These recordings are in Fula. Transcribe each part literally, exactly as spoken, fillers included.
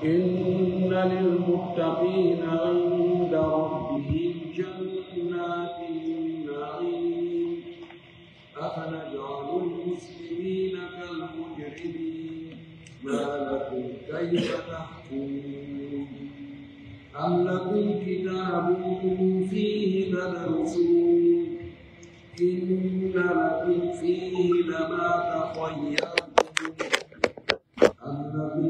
إن للمتقين عند ربهم جنات النعيم. أفنجعل المسلمين كالمجرمين؟ ما لكم كيف تحكمون؟ أم لكم كتاب فيه تدرسون؟ إن لكم فيه لما تخيرون. أم لكم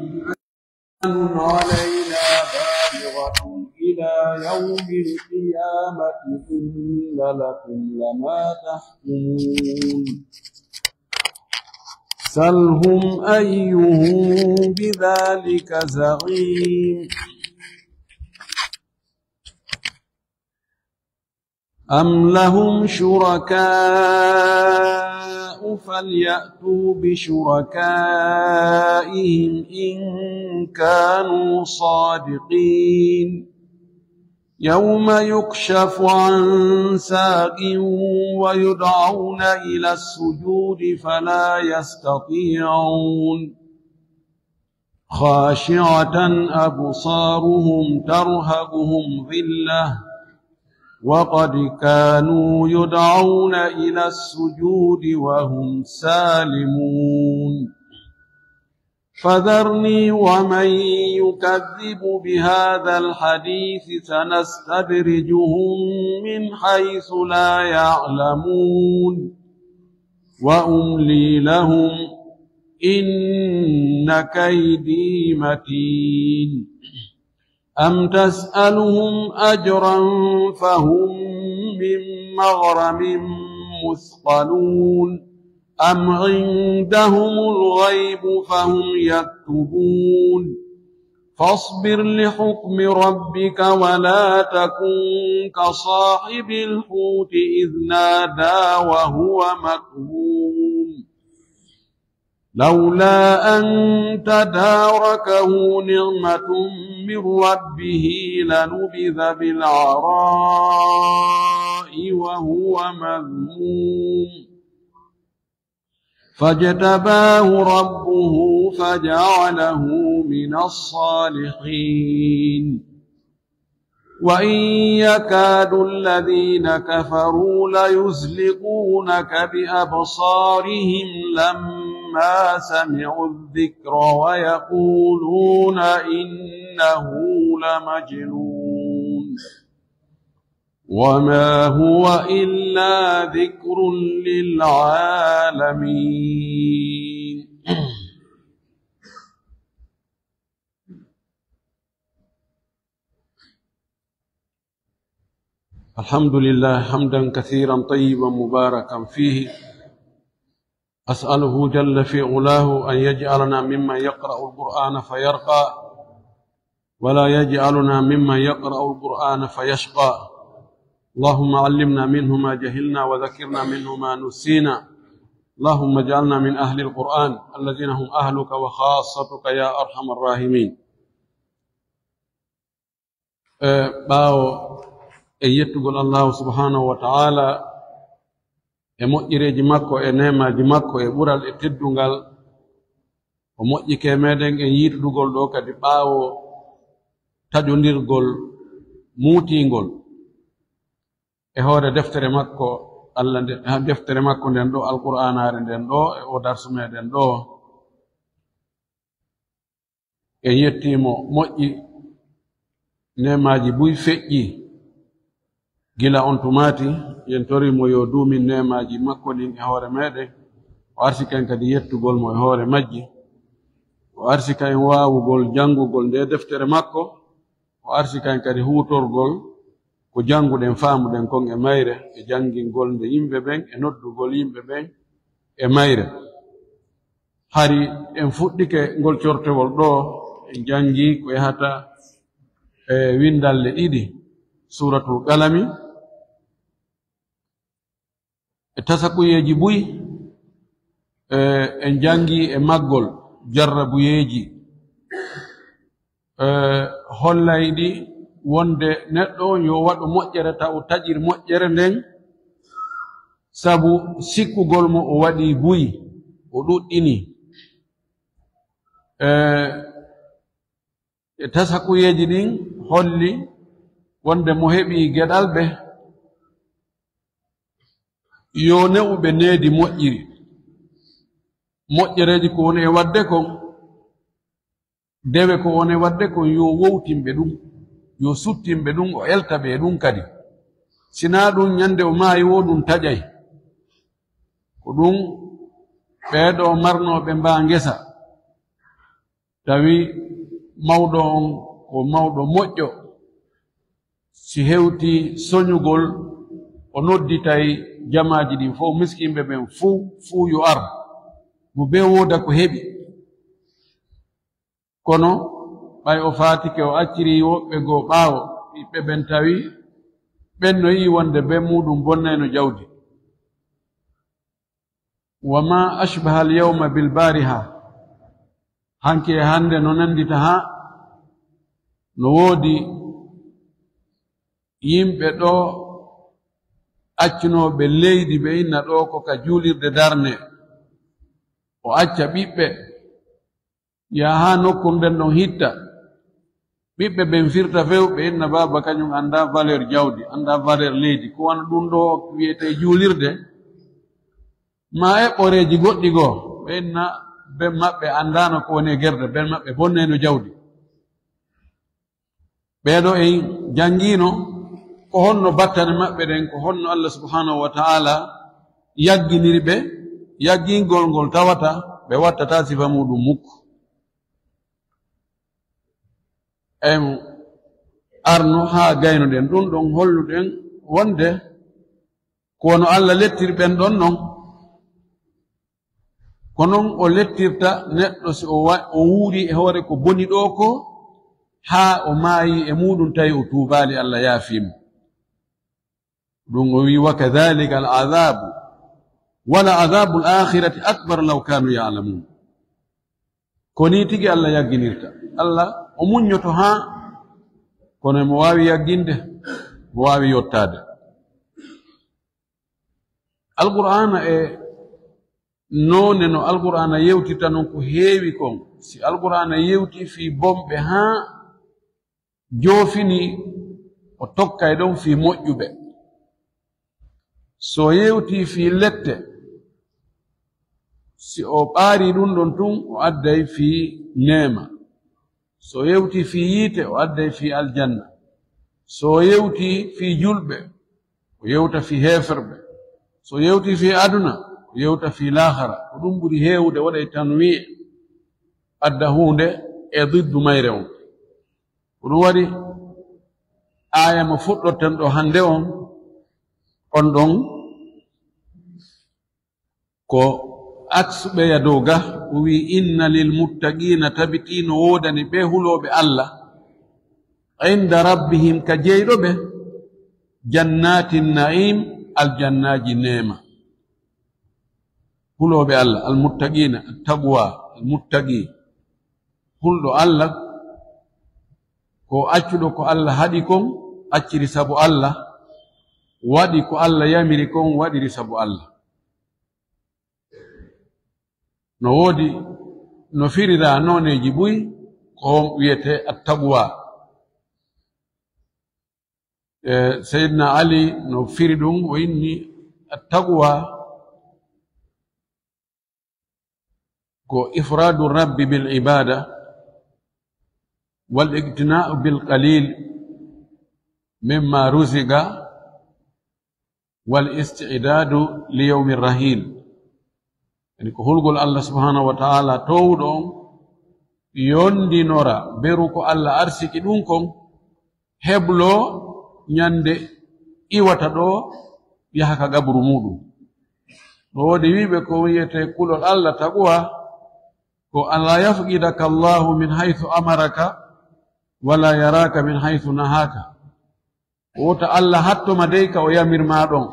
أيمان علينا بالغة إلى يوم القيامة إن لكم لما تحكمون. سلهم أيهم بذلك زعيم. أم لهم شركاء فليأتوا بشركائهم إن كانوا صادقين. يوم يكشف عن ساق ويدعون إلى السجود فلا يستطيعون. خاشعة أبصارهم ترهقهم ذلة وقد كانوا يدعون إلى السجود وهم سالمون. فذرني ومن يكذب بهذا الحديث سنستدرجهم من حيث لا يعلمون. وأملي لهم إن كيدي متين. أم تسألهم أجرا فهم من مغرم مثقلون. أم عندهم الغيب فهم يكتبون. فاصبر لحكم ربك ولا تكن كصاحب الحوت إذ نادى وهو مكظوم. لولا أن تداركه نعمة من ربه لنبذ بالعراء وهو مذموم. فاجتباه ربه فجعله من الصالحين. وإن يكاد الذين كفروا ليزلقونك بأبصارهم لما سمعوا الذكر ويقولون إنه لمجنون. وما هو إلا ذكر للعالمين. الحمد لله حمدا كثيرا طيبا مباركا فيه. أسأله جل في علاه أن يجعلنا ممن يقرأ القرآن فيرقى، ولا يجعلنا ممن يقرأ القرآن فيشقى. اللهم علمنا منه ما جهلنا وذكرنا منه ما نسينا. اللهم اجعلنا من أهل القرآن الذين هم أهلك وخاصتك يا أرحم الراحمين. E, ɓaawo e yettugol Allahu subhanahu wa ta'ala e moƴƴereeji makko e neemaaji makko e ɓural e teddungal, o moƴƴike meɗen en yiitudugol ɗo kadi ɓaawo taƴondirgol muutiingol e hoore deftere makko, Allah nde, deftere makko nden ɗo, Alqur'aanaare nden ɗo, e o darsu meɗen ɗo. En yettii mo moƴƴi, neemaaji buy feƴƴi. Gila on tumaati, yen tori mo yo duumin neemaaji makko ɗin e hoore meɗen. O arsika en kadi yettugol mo e hoore majji. O arsika en waawugol janngugol nde deftere makko. O arsika en kadi huutorgol ko jannguɗen, faamuɗen kon e mayre, e janngingol nde yimɓe ɓen, e noddugol yimɓe ɓen e mayre. Hari en fuɗɗike ngol cortewol ɗo, en janngi ko yahata e winndalle ɗiɗi, Suuratul Qalami, e tasakuyeeji buy, e, en janngi e maggol jarrabuyeeji, e, hollayɗi wonde neɗɗo on yo waɗu moƴƴere, taw taƴir moƴƴere nden, sabu sikkugol mo o waɗi buy, o ɗuɗɗini, E, e tasakuyeeji ɗin holli wonde mo heɓi geɗal ɓe, yo ne'u ɓe needi moƴƴiri. Moƴƴereeji ko woni e waɗde kon, dewe ko woni e waɗde kon, yo wowtin ɓe ɗum, yo suttin ɓe ɗum, o elta ɓe e ɗum kadi. Sinaa ɗum, ñande o maayi woo, ɗum taƴay. Ko ɗum ɓee ɗoo marnooɓe mbaa ngesa, tawi mawɗo on ko mawɗo moƴƴo, si hewti soñugol, o nodditay jamaaji ɗin fof, miskinɓe ɓen fof, fof yo ar, mo bee wooda ko heɓi. Kono ɓay o faatike, o acciri woɓɓe goo ɓaawo, ɓiɓɓe ɓen tawi ɓen no yi'i wonde ben muuɗum bonnayno jawdi. Wa ma ashbaha al-yawma bil bariha. Hanki e hannde no nanndita haa no woodi yimɓe ɗoo accunooɓe leydi, ɓe inna ɗoo ko ka juulirde darne. O acca ɓiɓɓe, yaha haa nokkuure nden ɗon hitta. Ɓiɓɓe ɓen firta few, ɓe inna baaba kañum anndaa valeur jawdi, anndaa valeur leydi. Ko wano ɗum ɗoo wi'etee juulirde, maa eɓɓoreeji goɗɗi goo, ɓe inna ben maɓɓe anndaano ko woni e gerde, ben maɓɓe bonnayno jawdi. Ɓee ɗoo en janngiino ko honno battane maɓɓe ɗen, ko honno Allah subhanahu wa ta'ala yagginiri ɓe, yaggingol ngol tawata ɓe wattataa sifa muuɗum mukku. En arno haa gaynoɗen ɗum ɗon, holluɗen wonde ko wano Allah lettiri ɓen ɗon non, ko non o lettirta neɗɗo si o wa-, o wuuri e hoore ko boni ɗoo ko, haa o maayi e muuɗum, tawi o tuubaali, Allah yaafii mo. Ɗum o wi'i, "Wa kadhalika al-adhabu, wa la adhabu al-akhirati akbar law kanu ya'lamun." Ko nii tigi Allah yagginirta. Allah o muññoto haa, kono mo waawi yagginde, mo waawi yottaade. Alqur'aana e noone no Alqur'aana yewtirta non ko heewi kon. Si Alqur'aana yewti fii bonɓe haa joofini, o tokkay ɗon fii moƴƴuɓe. So yewti fii lette, si o ɓaari ɗum ɗon tun, o adday fii neema. So yewti fii yiite, o adday fii aljanna. So yewti fii julɓe, o yewta fii heeferɓe. So yewti fii aduna, o yewta fii laahara. Ko ɗum ɓuri heewude waɗay tanwiye, adda huunde e diddu mayre on. Ko ɗum waɗi aaya mo fuɗɗorten ɗoo hannde on, on ɗon ko aksu ɓeya dow ga, o wi'i, "Inna lil muttaqiina," tabitii no woodani ɓe hulooɓe Allah, "inda rabbihim," ka jeyɗo ɓe, "jannatin na'im," aljannaaji neema. Hulooɓe Allah, al-muttaqiina, at-taqwa, al-muttaqi, hulɗo Allah, ko accuɗo ko Allah haɗi kon, acciri sabu Allah, waɗi ko Allah yamiri kon, waɗiri sabu Allah. No woodi, no firiraa nooneeji buy, ko on wiyetee at-taqwa. E, Seydina Ali no firi ɗum, o inni, "At-taqwa ko ifradu Rabbi bil ibada, wal iqtina'u bil qalil mimma ruziqa, wal isti'dadu li yawmi rahil." Yani ko hulgol Allah subhanahu wa ta'ala toowuɗo on, yondinora beru ko Allah arsiki ɗum kon, heblo ñande iwata ɗo, yaha ka gaburu muɗum. No woodi wiiɓe ko wiyete kulol Allah taqwa, ko an la yafqidaka Allahu min haythu amaraka, wala yaraka min haythu nahaka. Wota Allah hattoma dey ka o yamirma ɗon.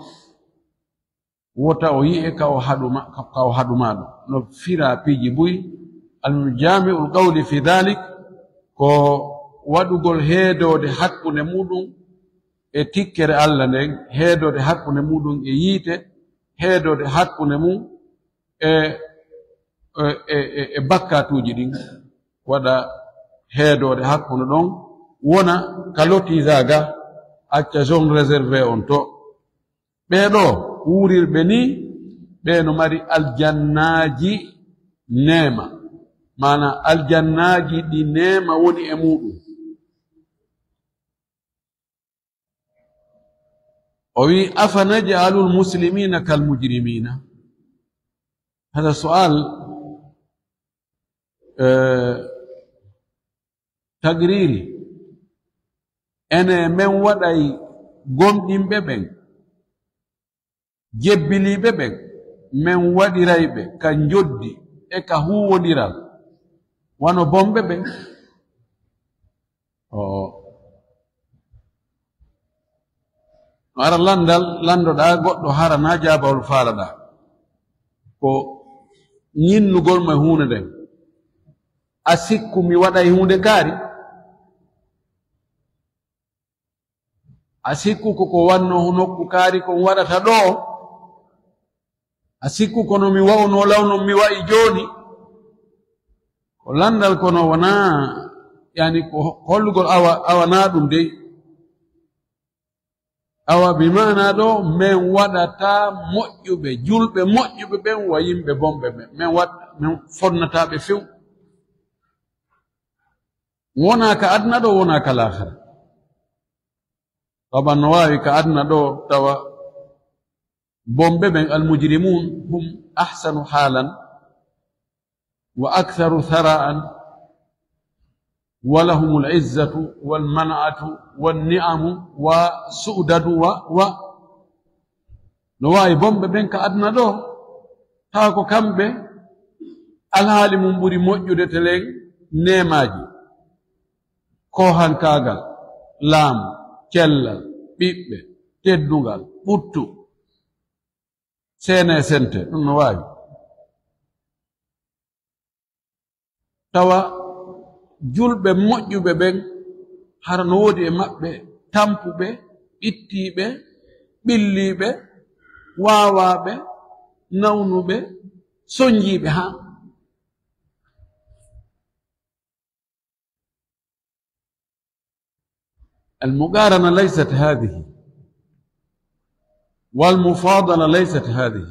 Wota o yi'e ka o haɗuma, ka o haɗuma ɗon. No fira piiji buy, al-jami'ul qawli fi dhalik, ko waɗugol heedoode hakkunde muɗum e tikkere Allah nden, heedoode hakkunde muɗum e yiite, heedoode hakkunde mum e, e, e, e, e bakkatuuji ɗin. waɗa heedoore hakkunde ɗon, wona ka lotisaaga, acca zone réservé on to. Ɓee ɗoo wuurirɓe nii, ɓee no mari aljannaaji neema, maana aljannaaji ɗi neema woni e muuɗum. O wi, "Afa naj'alul muslimina kal mujrimina?" Hada su'al, eh, tagriri. Ene men waɗay gomɗinɓe ɓen, jebbiliiɓe ɓen, men waɗiray ɓe ka njoddi e ka huuwondiral wano bomɓe ɓen? Oo. No ara lanndal, lanndoɗaa goɗɗo hara na jaabawol faalaɗaa. Ko ñinnugol mo e huunde nden. A sikku mi waɗay huunde kaari? A sikku ko ko wannoo nokku kaari kon waɗata ɗoo? A sikku kono mi wa'unoo law non mi wa'i jooni? Ko lanndal kono wonaa, yani ko hollugol awa, awa naa ɗum dey. Awa bi maanaa ɗoo, men waɗataa moƴƴuɓe, julɓe moƴƴuɓe ɓen wa yimɓe bonɓe ɓen. Men waɗ-, men fonnataa ɓe few. Wonaa ka aduna ɗoo, wonaa ka laakhara. Taban no waawi ka aduna ɗoo tawa bonɓe ɓen, almujrimun, hum ahsanu haalan wa aktharu thara'an wa lahumul izzatu wal man'atu wan ni'amu wa su'dadu wa, wa. No waawi bonɓe ɓen ka aduna ɗoo, tawa ko kamɓe alhaali mum ɓuri moƴƴude telen neemaaji, koohankaagal, laamu, cellal, ɓiɓɓe, teddungal, ɓuttu, seene e sente, ɗum no waawi. Tawa julɓe moƴƴuɓe ɓen, hara no woodi e maɓɓe tampuɓe, ɓittiiɓe, ɓilliiɓe, waawaaɓe, nawnuɓe, sonjiiɓe haa. المقارنة ليست هذه، والمفاضلة ليست هذه.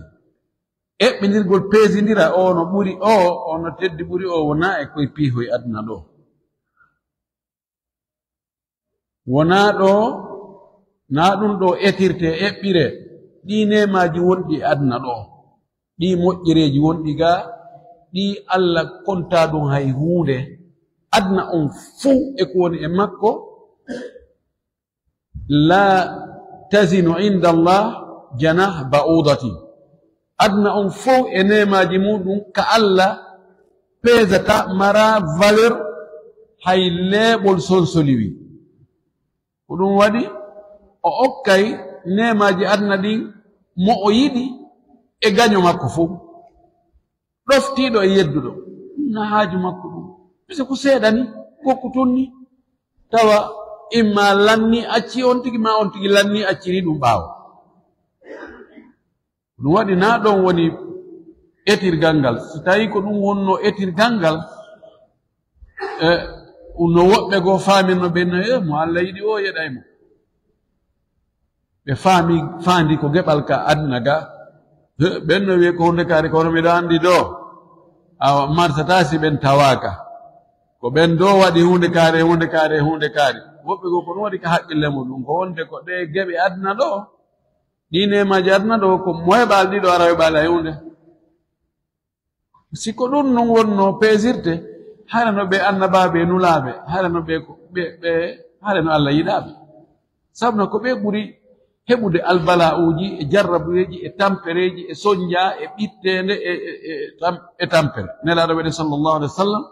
Eɓɓindirgol, peesindira, o no ɓuri o, o no teddi ɓuri o, wonaa e koye piihoy aduna ɗoo. Wonaa ɗoo, naa ɗum ɗoo etirte, eɓɓire ɗii neemaaji wonɗi e aduna ɗoo. Ɗii moƴƴereeji wonɗi gaa, ɗii Alla kontaa ɗum hay huunde. Aduna on fow e ko woni e makko, laa tazinu inda Allah janah ba'udatin. Aduna on fow e neemaaji muuɗum ka Alla peesata, maraa valeur hay leeɓol sonsoliwi. Ko ɗum waɗi o okkay neemaaji aduna ɗin mo o yiɗi e gaño makko fow, ɗoftiiɗo e yedduɗo. Ɗum na haaju makko ɗum. Mise ko seeɗa ni, gokku tun ni. Tawa imma lanni acci on tigi, ma on tigi lanni acciri ɗum ɓaawo. Ɗum waɗi naa ɗon woni etirgal ngal. Si tawii ko ɗum wonnoo etirgal ngal, e, no woɓɓe goo faamirno ɓen no, e, mo Alla yiɗi o yeɗay mo. Ɓe faami, faandi ko geɓal ka aduna ga. He, ɓen no wi'e ko huunde kaari, kono miɗo anndi ɗoo, awa, marsataa si ɓen tawaaka. Ko ɓen ɗoo waɗi huunde kaari, huunde kaari, huunde kaari. Woɓɓe goo ko ɗum waɗi ka haqqille mum ɗum, ko wonde ko ɗee geɓe aduna ɗoo. Ɗii neemaaji aduna ɗoo ko mo heɓaali ɗiɗo ara heɓaali hay huunde. Si ko ɗum non wonnoo peesirte, hara no ɓe annabaaɓe e nulaaɓe, hara no ɓe ko, ɓe, ɓe, hara no Alla yiɗaaɓe. Sabu no ko ɓe ɓuri heɓude albala'uuji e jarrabuyeeji e tampereeji e sonjaa e ɓitteende e, e, e tam-, e tampere. Nelaaɗo meɗen sallallahu alaihi wa sallam,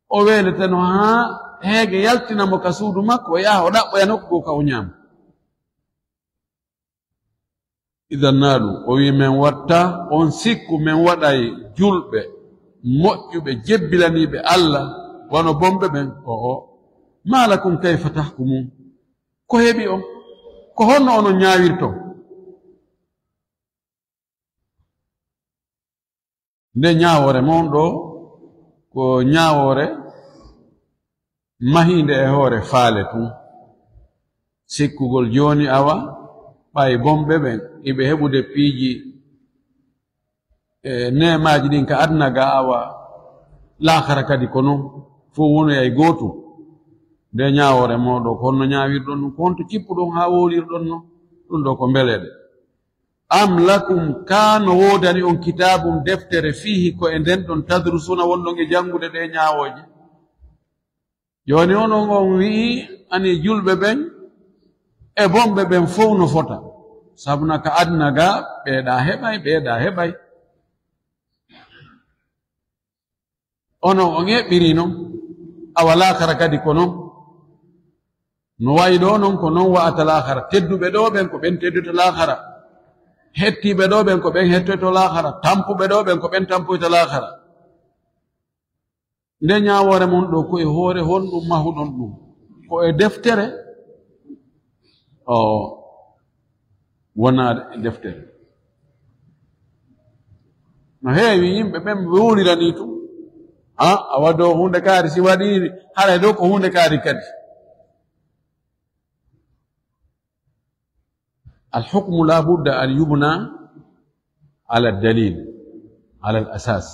o weeleteno haa heege yaltina mo ka suudu makko, o yaha o ɗaɓɓoya nokku goo ka o ñaama. Idan naa ɗum, o wi men watta on sikku men waɗay julɓe moƴƴuɓe jebbilaniiɓe Alla wano bonɓe ɓen. O o, ma lakum kayfa tahkumun? Ko heɓi on? Ko honno onon ñaawirton? Nde ñaawoore mon ɗoo, ko Ko ñaawoore mahiinde e hoore faale tun. Sikkugol jooni awa, ɓay bonɓe ɓen, iɓe heɓude piiji, e neemaaji ɗin ka aduna ga, awa, laakara kadi ko non, fof wonoyay gootum. Nde ñaawoore mooɗon, ko honno ñaawirɗon ɗum? Ko honto cippuɗon haa wowlirɗon non? Ɗum ɗoo ko mbeleeɗe. Am lakum, kaa no woodani on, kitaabun, deftere, fiihi, ko e nden ɗon, tadrusuuna, wonɗon e janngude ɗee ñaawooje? Jooni onon on wi'i, ani julɓe ɓen e bonɓe ɓen fow no fota. Sabu na ka aduna ga, ɓeeɗa heɓay, ɓeeɗa heɓay. Onon on eɓɓiri non, awa laakara kadi ko non. No wayi ɗoo non, ko non wa'ata laakara. Tedduɓe ɗoo ɓen, ko ɓen tedduta laakara. Hettiiɓe ɗoo ɓen, ko ɓen hettoyto laakara. Tampuɓe ɗoo ɓen, ko ɓen tampoyta laakara. Nde ñaawoore mon ɗoo, ko e hoore honɗum mahuɗon ɗum? Ko e deftere? O wonaa e deftere. No heewi yimɓe ɓen ɓe wowliranii tun. Ha, awa ɗoo huunde kaari si waɗiiri, haray ɗoo ko huunde kaari kadi. Al hukmu la budda an yubna ala dalil, ala al asas.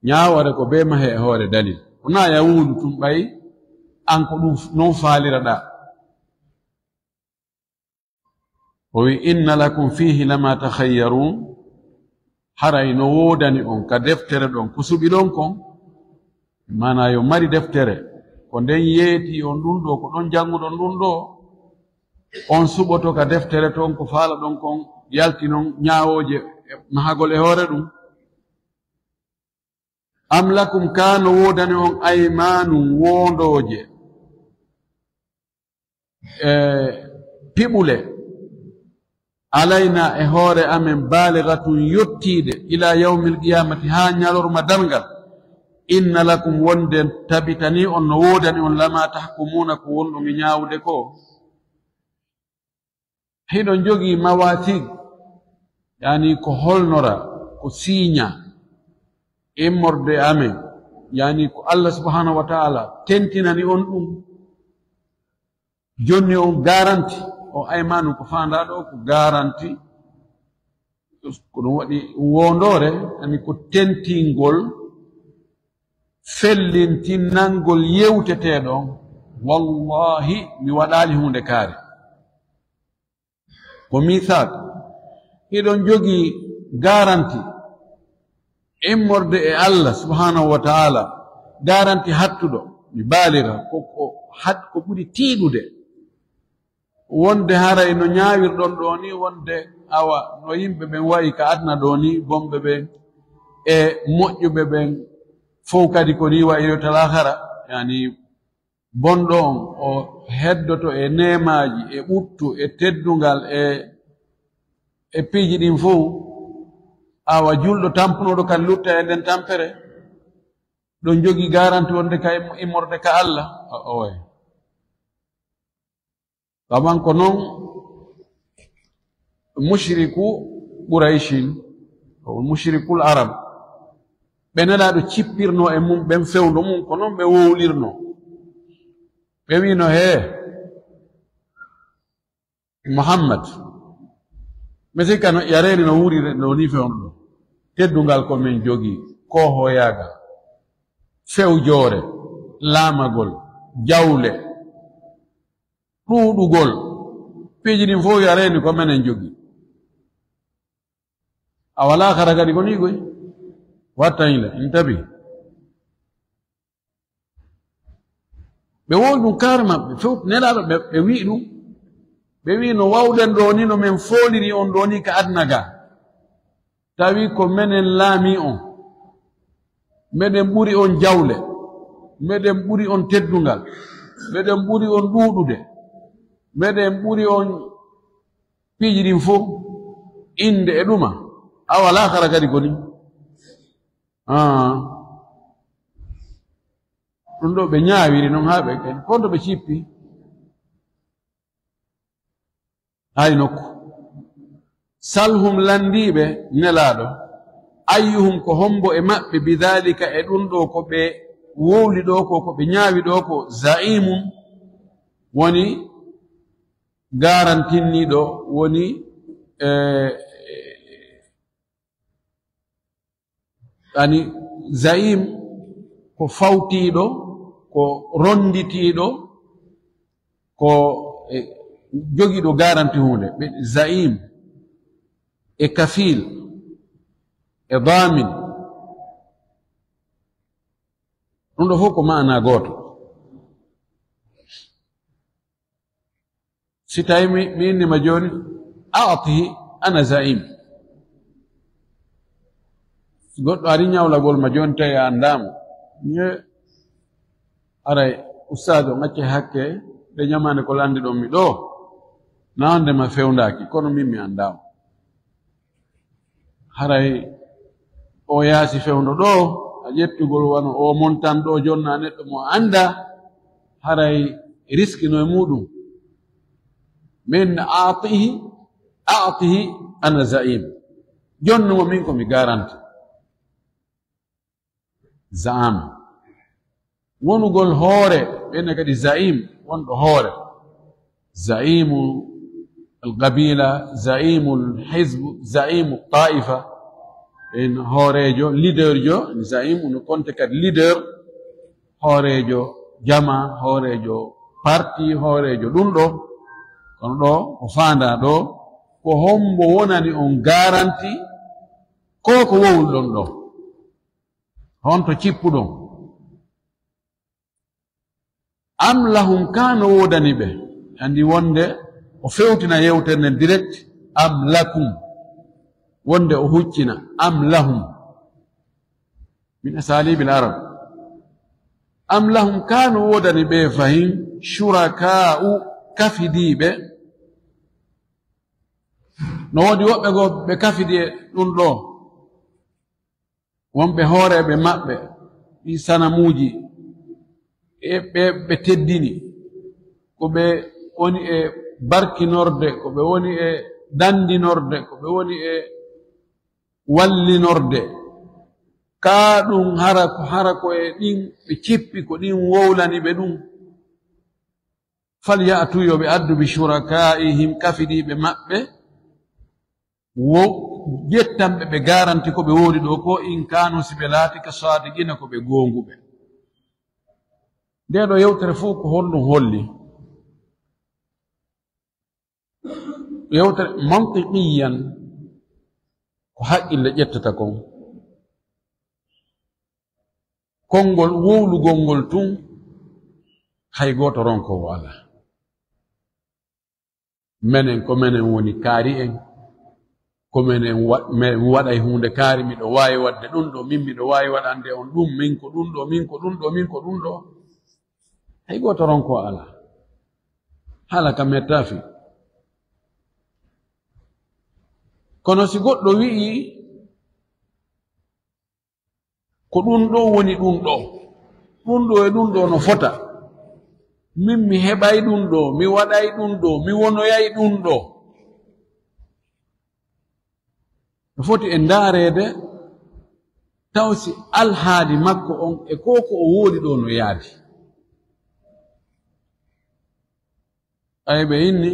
Ñaawoore ko bee mahe e hoore dalil. Wonaa ya wowlu tun ɓay an ko ɗum non faaliraɗaa. O wi, "Inna lakum fihi lama takhayyarun." Haray no woodani on ka deftere ɗon ko suɓiɗon kon. Maanaa yo mari deftere, ko nden yeeti on ɗum ɗoo, ko ɗon jannguɗon ɗum ɗoo. On suɓoto ka deftere ton ko faalaɗon kon, yaltinon ñaawooje mahagol e hoore ɗum. Am lakum, kaa no woodani on, aymaanun, woondooje, e piɓule, alayna, e hoore amen, baaligatun, yottiide, ila yawmil qiyamati, haa ñalorma darngal. Inna lakum, wonde tabitani on, no woodani on, lama tahkumuuna, ko wonɗon e ñaawude ko. Hiɗon jogii mawasik, yani ko holnora, ko siiña, immorde amen, yani ko Allah subhanahu wa ta'ala tentinani on ɗum. Jonni on garanti, o aymaanu ko faandaa ɗoo ko garanti, ko ɗum waɗi wondoore, yani ko tentingol, fellintinangol yewteteeɗo on. Wallahi, mi waɗaali huunde kaari. Ko misaal, hiɗon jogii garanti immorde e Allah subhanahu wa ta'ala, garanti hattuɗo, mi baaliga, ko, ko hat-, ko ɓuri tiiɗude. Wonde haray no ñaawirɗon ɗoo ni, wonde awa no yimɓe ɓen wa'i ka aduna ɗoo ni, bonɓe ɓen e moƴƴuɓe ɓen fow kadi ko ni wa'i yo talahara, yani bonɗo on, o heddoto e neemaaji, e ɓuttu, e teddungal, e, e piiji ɗin fow, awa julɗo tampunoɗo kan lutta e nden tampere, ɗon jogii garanti wonde ka im-, immorde ka Allah? O-, owe. Kaman ko non mushriku Qurayshin, ko mushrikul Arab, ɓe Nelaaɗo cippirnoo e mum, ɓen fewndo mum, ko non ɓe wowlirnoo. Ɓe wiino, "Hee, Muhammad, mi sikka no yareeni no wuuriri no nii fewndo ɗo. Teddungal ko men jogii, koohoyaagal, fewjoore, laamagol, jawle, ɗuuɗugol, piiji ɗin fof yareeni ko menen jogii. A walaa kara kadi ko nii koy. Watta hinde, intabi." Ɓe wowli ɗum kaare maɓɓe, few Nelaaɗo, ɓe, ɓe wi'i ɗum. Ɓe wi'i, "No wawɗen ɗoo ni, no men fooliri on ɗoo ni ka aduna ga. Tawi ko menen laami on. Meɗen ɓuri on jawle. Meɗen ɓuri on teddungal. Meɗen ɓuri on ɗuuɗude. Meɗen ɓuri on piiji ɗin fof. Innde e ɗuma. A walaa kara kadi ko ni." Ah. Ɗum ɗo ɓe ñaawiri noon haa ɓe kadi. Konto ɓe cippi. Hay nokku. Salhum lanndiiɓe Nelaaɗo. Ayyuhum ko hombo e maɓɓe bidaalika e ɗum ɗo ko ɓe wowli ɗo ko, ko ɓe ñaawi ɗo ko, za'imun woni garantinniiɗo, woni, eh, ani za'im ko fawtiiɗo, ko ronditiiɗo, ko, eh, jogiiɗo garanti huunde. Ɓe za'im e kafil e damin, ɗum ɗo fof ko maana gooto. Si tawi mi, mi inni ma jooni, a'tihi ana za'im. Si goɗɗo ari ñawlagol ma jooni, tawi a anndaama. Ye, aray, ustaadu, on acce hakke, de ñamaande ko lanndi ɗon mi ɗo. Na wonde ma fewndaaki, kono min mi anndaama. Haray o yaasi fewndo ɗo, a ƴettugol wano o montan ɗo, jonna neɗɗo mo annda, haray riskino e muɗum. Min a'tihi, a'tihi ana za'im. Jonnumo min ko mi garanti. Za'am. Wonugol hoore, ɓen kadi za'im, wonɗo hoore. Za'imu al-qabila, za'imu al-hizb, za'imu ta'ifa. En hooreejo, leader jo, za'im, no konte kadi leader, hooreejo jama, hooreejo parti, hooreejo ɗum ɗo. Kono ɗo, ko faandaa ɗo, ko hombo wonani on garanti, ko ko wowluɗon ɗo? Honto cippuɗon? Am lahum, kaa no woodani ɓe? Andi wonde o fewtina yewtere nden direct, am lakum, wonde o huccina, am lahum, min asalibil arab. Am lahum, kaa no woodani ɓe fahin, shuraka'u, kafidiiɓe? No woodi woɓɓe goo ɓe kafidi e ɗum ɗo. Wonɓe hooreeɓe maɓɓe, ɗi sanamuuji, e ɓe, ɓe teddini, ko ɓe woni e barkinorde, ko ɓe woni e dandinorde, ko ɓe woni e wallinorde. Kaa ɗum hara ko, hara ko e ɗin ɓe cippi, ko ɗin wowlani ɓe ɗum. Falya'tu, yo ɓe addu, bi shuraka'ihim, kafidiiɓe maɓɓe, wo ƴettanɓe ɓe garanti ko ɓe woodi ɗo ko, in kanu, si ɓe laati, ka sadiqina, ko ɓe goonguɓe. Nde ɗo yewtere fof ko honɗum holli? Yewtere mantiqiyan, ko haqqille ƴettata kon. Konngol wowlugol ngol tun, hay gooto ronkoowo alaa. Menen ko menen woni kaari en, ko menen wa-, men waɗay huunde kaari, miɗo waawi waɗde ɗum ɗo, min miɗo waawi waɗande on ɗum, min ko ɗum ɗo, min ko ɗum ɗo, min ko ɗum ɗo. Hay gooto ronkoo alaa. Haala ka mettaafi. Kono si goɗɗo wi'i, ko ɗum ɗo woni ɗum ɗo, ɗum ɗo e ɗum ɗo no fota, min mi heɓay ɗum ɗo, mi waɗay ɗum ɗo, mi wonoyay ɗum ɗo. No foti e ndaareede taw si alhaali makko on e ko ko o woodi ɗo no yaadi. Ay, ɓe inni,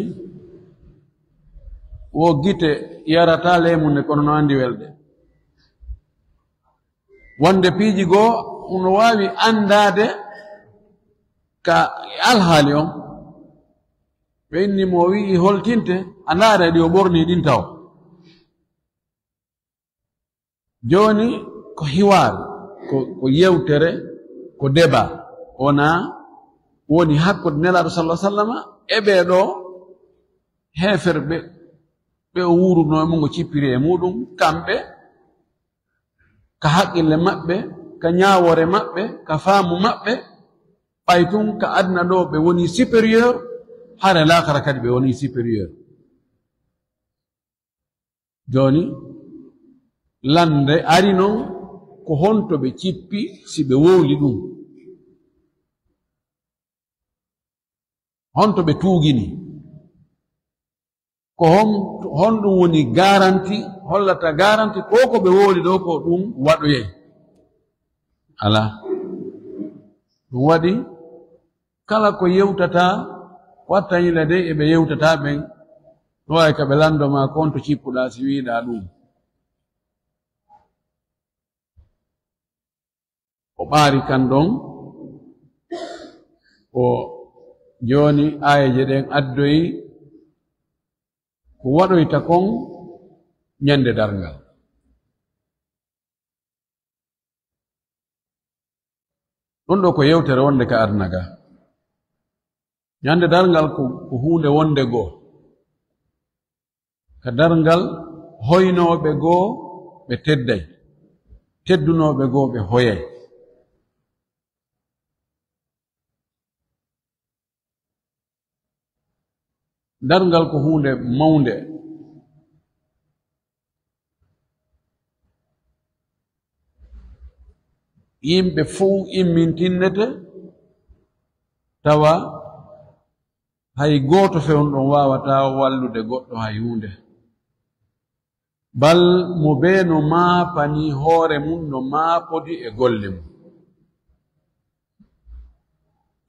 wo gite yarata leemunde, kono no andi welde. Wonde piiji goo, no waawi andaade ka alhaali on. Ɓe inni mo, wi'i holtinte, a ndaara ɗi o ɓorni ɗin taw. Jooni ko hiwaar, ko, ko yewtere, ko débat. Wona woni hakkunde Nelaaɗo sallallahu alaihi wasallam e ɓee ɗo heeferɓe, ɓe o wuurunoo e mum, o cippiri e muɗum, kamɓe, ka haqqille maɓɓe, ka ñaawoore maɓɓe, ka faamu maɓɓe, ɓay tun ka aduna ɗo ɓe woni supérieur, hare laakara kadi ɓe woni supérieur. Jooni, lannde ari non, ko honto ɓe cippi si ɓe wowli ɗum? Honto ɓe tuugini? Ko hon, honɗum woni garanti, hollata garanti, ko ko ɓe wowli ɗo ko ɗum waɗoyay? Alaa. Ɗum waɗi kala ko yewtataa, watta yila dey e ɓe yewtataa ɓen, no waawi ka ɓe lanndo maa ko on to cippuɗaa si wiiɗaa ɗum. O ɓaari kan ɗon, o jooni aayeeje ɗen addoyi ko waɗoyta kon ñande darngal. Ɗum ɗoo ko yewtere wonde ka aduna ga. Ñande darngal ko, ko huunde wonde goo. Ka darngal, hoynooɓe goo ɓe tedday, teddunooɓe goo ɓe hoyay. Darngal ko huunde mawnde. Yimɓe fow immintinnete, tawa hay gooto fewndo on waawataa wallude goɗɗo hay huunde. Bal mo bee no maapani hoore mum, no maapodi e golle mum.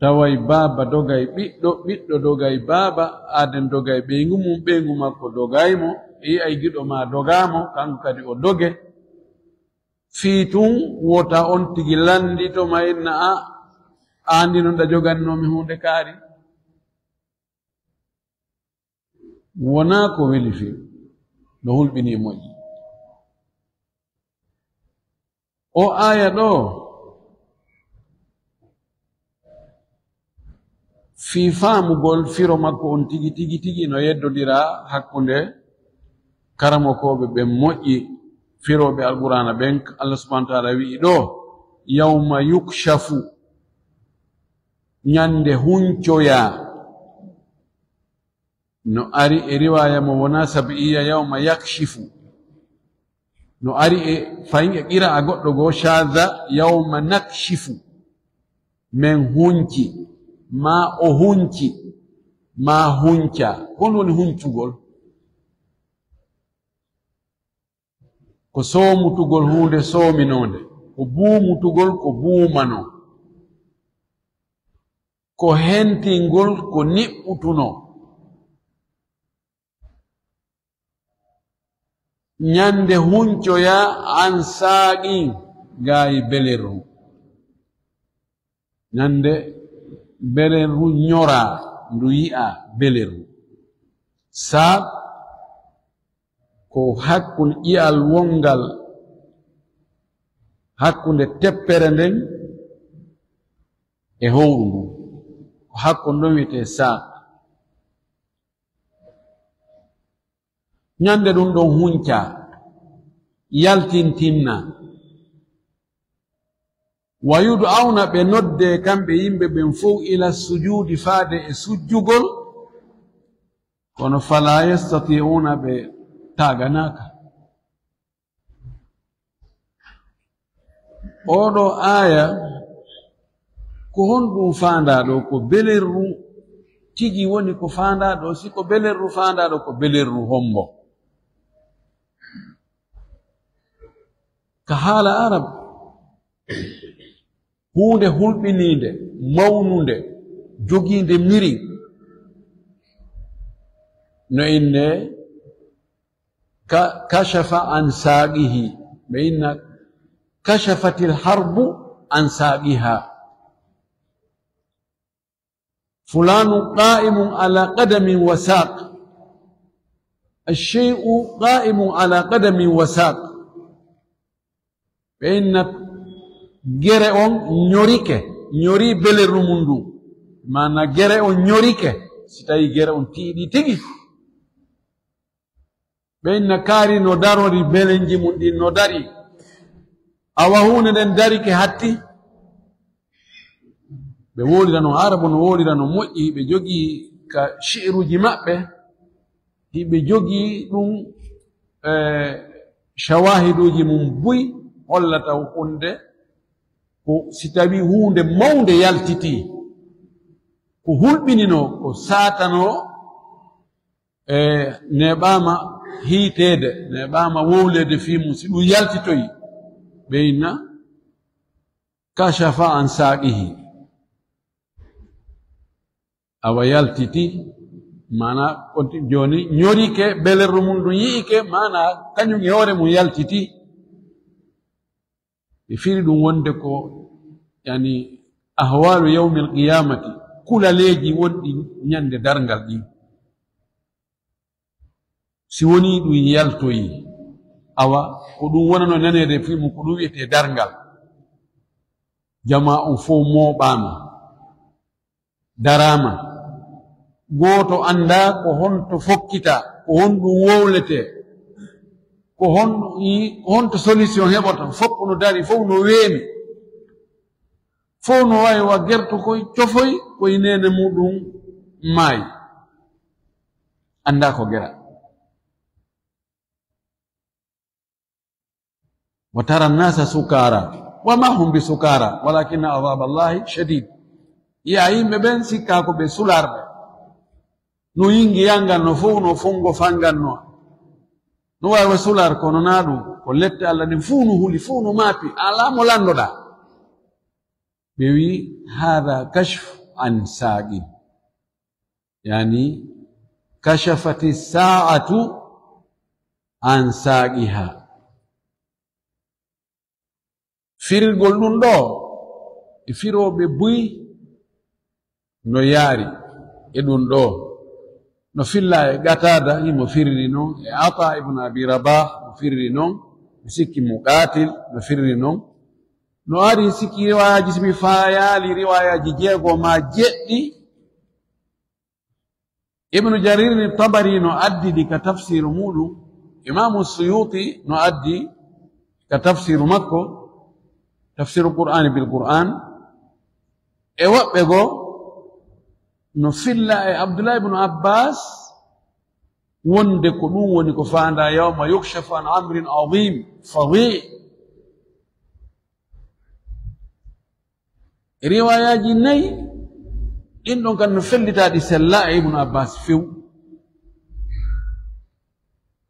Taway baaba dogay ɓiɗɗo, ɓiɗɗo dogay baaba, aaden dogay ɓeyngu mum, ɓeyngu makko dogay mo, e yi'ay giɗo maa dogaa mo, kanko kadi o doge. Fii tun wota on tigi lanndito ma inna, "A, aandi non ɗa jogannoo mi huunde kaari?" Wonaa ko weli fii, no hulɓinii moƴƴi. O aaya ɗoo, fii faamugol firo makko on tigi, tigi, tigi no yeddondira hakkunde karamokooɓe ɓen moƴƴi, firooɓe Alqur'aana ɓen. Allah subhaanahu wa ta'aala wi'i ɗoo, "Yawma yukshafu", ñande huncoyaa. No ari e riwaaya mo wonaa sabi'iyya, "Yawma yakshifu." No ari e fayin e qira'a goɗɗo goo, shaadha, "Yawma nakshifu." Men hunci, maa o hunci, maa hunca. Ko honɗum woni huncugol? Ko soomutugol huunde soominoonde, ko buumutugol ko buumanoo, ko hentingol ko niɓɓutunoo. Ñande huncoyaa an saaqin, gaayi belerru. Ñande belerru ñoraa, ndu yi'aa belerru. Saaq ko hakkunde ƴi'al wongal hakkunde teppere nden e howru ndun. Ko hakkunde ɗon wi'etee saaq. Ñande ɗum ɗon huncaa, yaltintinnaa. Wa yud'awna, ɓe noddee kamɓe yimɓe ɓen fow, ila sujuudi, faade e sujjugol, kono falaa yastati'uuna, ɓe taaganaaka. Oo ɗoo aaya, ko honɗum faandaa ɗoo? Ko belerru tigi woni ko faandaa ɗoo? Si ko belerru faandaa ɗoo, ko belerru hombo? Ka haala Arab, huunde hulɓiniinde, mawnunde, jogiinde miriŋ, no innee ka-, kashafa an saaqihi. Ɓe inna kashafatil harbu an saaqiha. Fulaanu qaa'imun ala qadamin wa saaq. Ash-shay'u qaa'imun ala qadamin wa saaq. Ɓe inna gere on ñorike, ñori belerru mum ndun. Maana gere on ñorike, si tawi gere on tiiɗi tigi. Ɓe inna kaari no darori, belenji mum ɗin no dari. Awa huunde nden darike hatti. Ɓe wowlirano, Arabu no wowlirano moƴƴi, ɓe jogii ka shi'ruuji maɓɓe, hiɓe jogii ɗum, eh, shawaahiduuji mum buy hollata huunde, ko si tawi huunde mawnde yaltitii, ko hulɓininoo, ko saatanoo, e neeɓaama hiiteede, neeɓaama wowleede fii mum, si ɗum yaltitoyi, ɓe inna kashafa an saaqihi. Awa yaltiti, maana, on ti-, jooni ñorike, belerru mum ɗum yi'ike, maana, kañum e hoore mum yaltiti. Ɓe firi ɗum wonde ko, yani, ahwalu yawmil qiyamati, kulaleeji wonɗi ñande darngal ɗi. Si wonii ɗum yaltoyi, awa, ko ɗum wonano naneede fii mum, ko ɗum wiyetee darngal. Jamaa on fow mooɓaama, daraama. Gooto anndaa ko honto fokkita, ko honɗum wowletee, ko honɗum i-, ko honto solution heɓota. Fof no dari, fof no weemi. Fof no waawi wa gerto koy cofoy, koy neene muɗum maayi. Anndaa ko gera. Wa tara nnasa sukara, wa ma hum bi sukara, walakinna adhaba Allahi shadid. Yi'a yimɓe ɓen sikkaa ko ɓe sularɓe. No yingi yangan no fow no fongo fangan no. No waawi wa sular kono naa ɗum. Ko lette Allah ɗin fow no huli, fow no maapi. Alaa mo landoɗaa. Ɓe wi, "Hada kashf an saqin." Yani, kashafati sa'atu an saqiha. Firirgol ɗum ɗo, e firooɓe buy no yaari e ɗum ɗo. No filla e Qatada, himo firiri non, e Ata ibn Abi Rabah, no firiri non, mi sikki Muqatil, no firiri non. No ari sikki riwayaaji, si mi faayaali riwayaaji jeego maa jeɗɗi, Ibnu Jarir ni Tabari no addi ɗi ka tafsiru muɗum. Imaamu Suyuti no addi ka tafsiru makko, tafsiru Qur'ani bil Qur'an. E woɓɓe goo no filla e Abdullah ibnu Abbas wonde ko ɗum woni ko faandaa, "Yawma yukshafu an amrin azim, fadi." Riwayaaji nayi ɗin ɗon kan no fellitaaɗi sella e Ibnu Abbas few.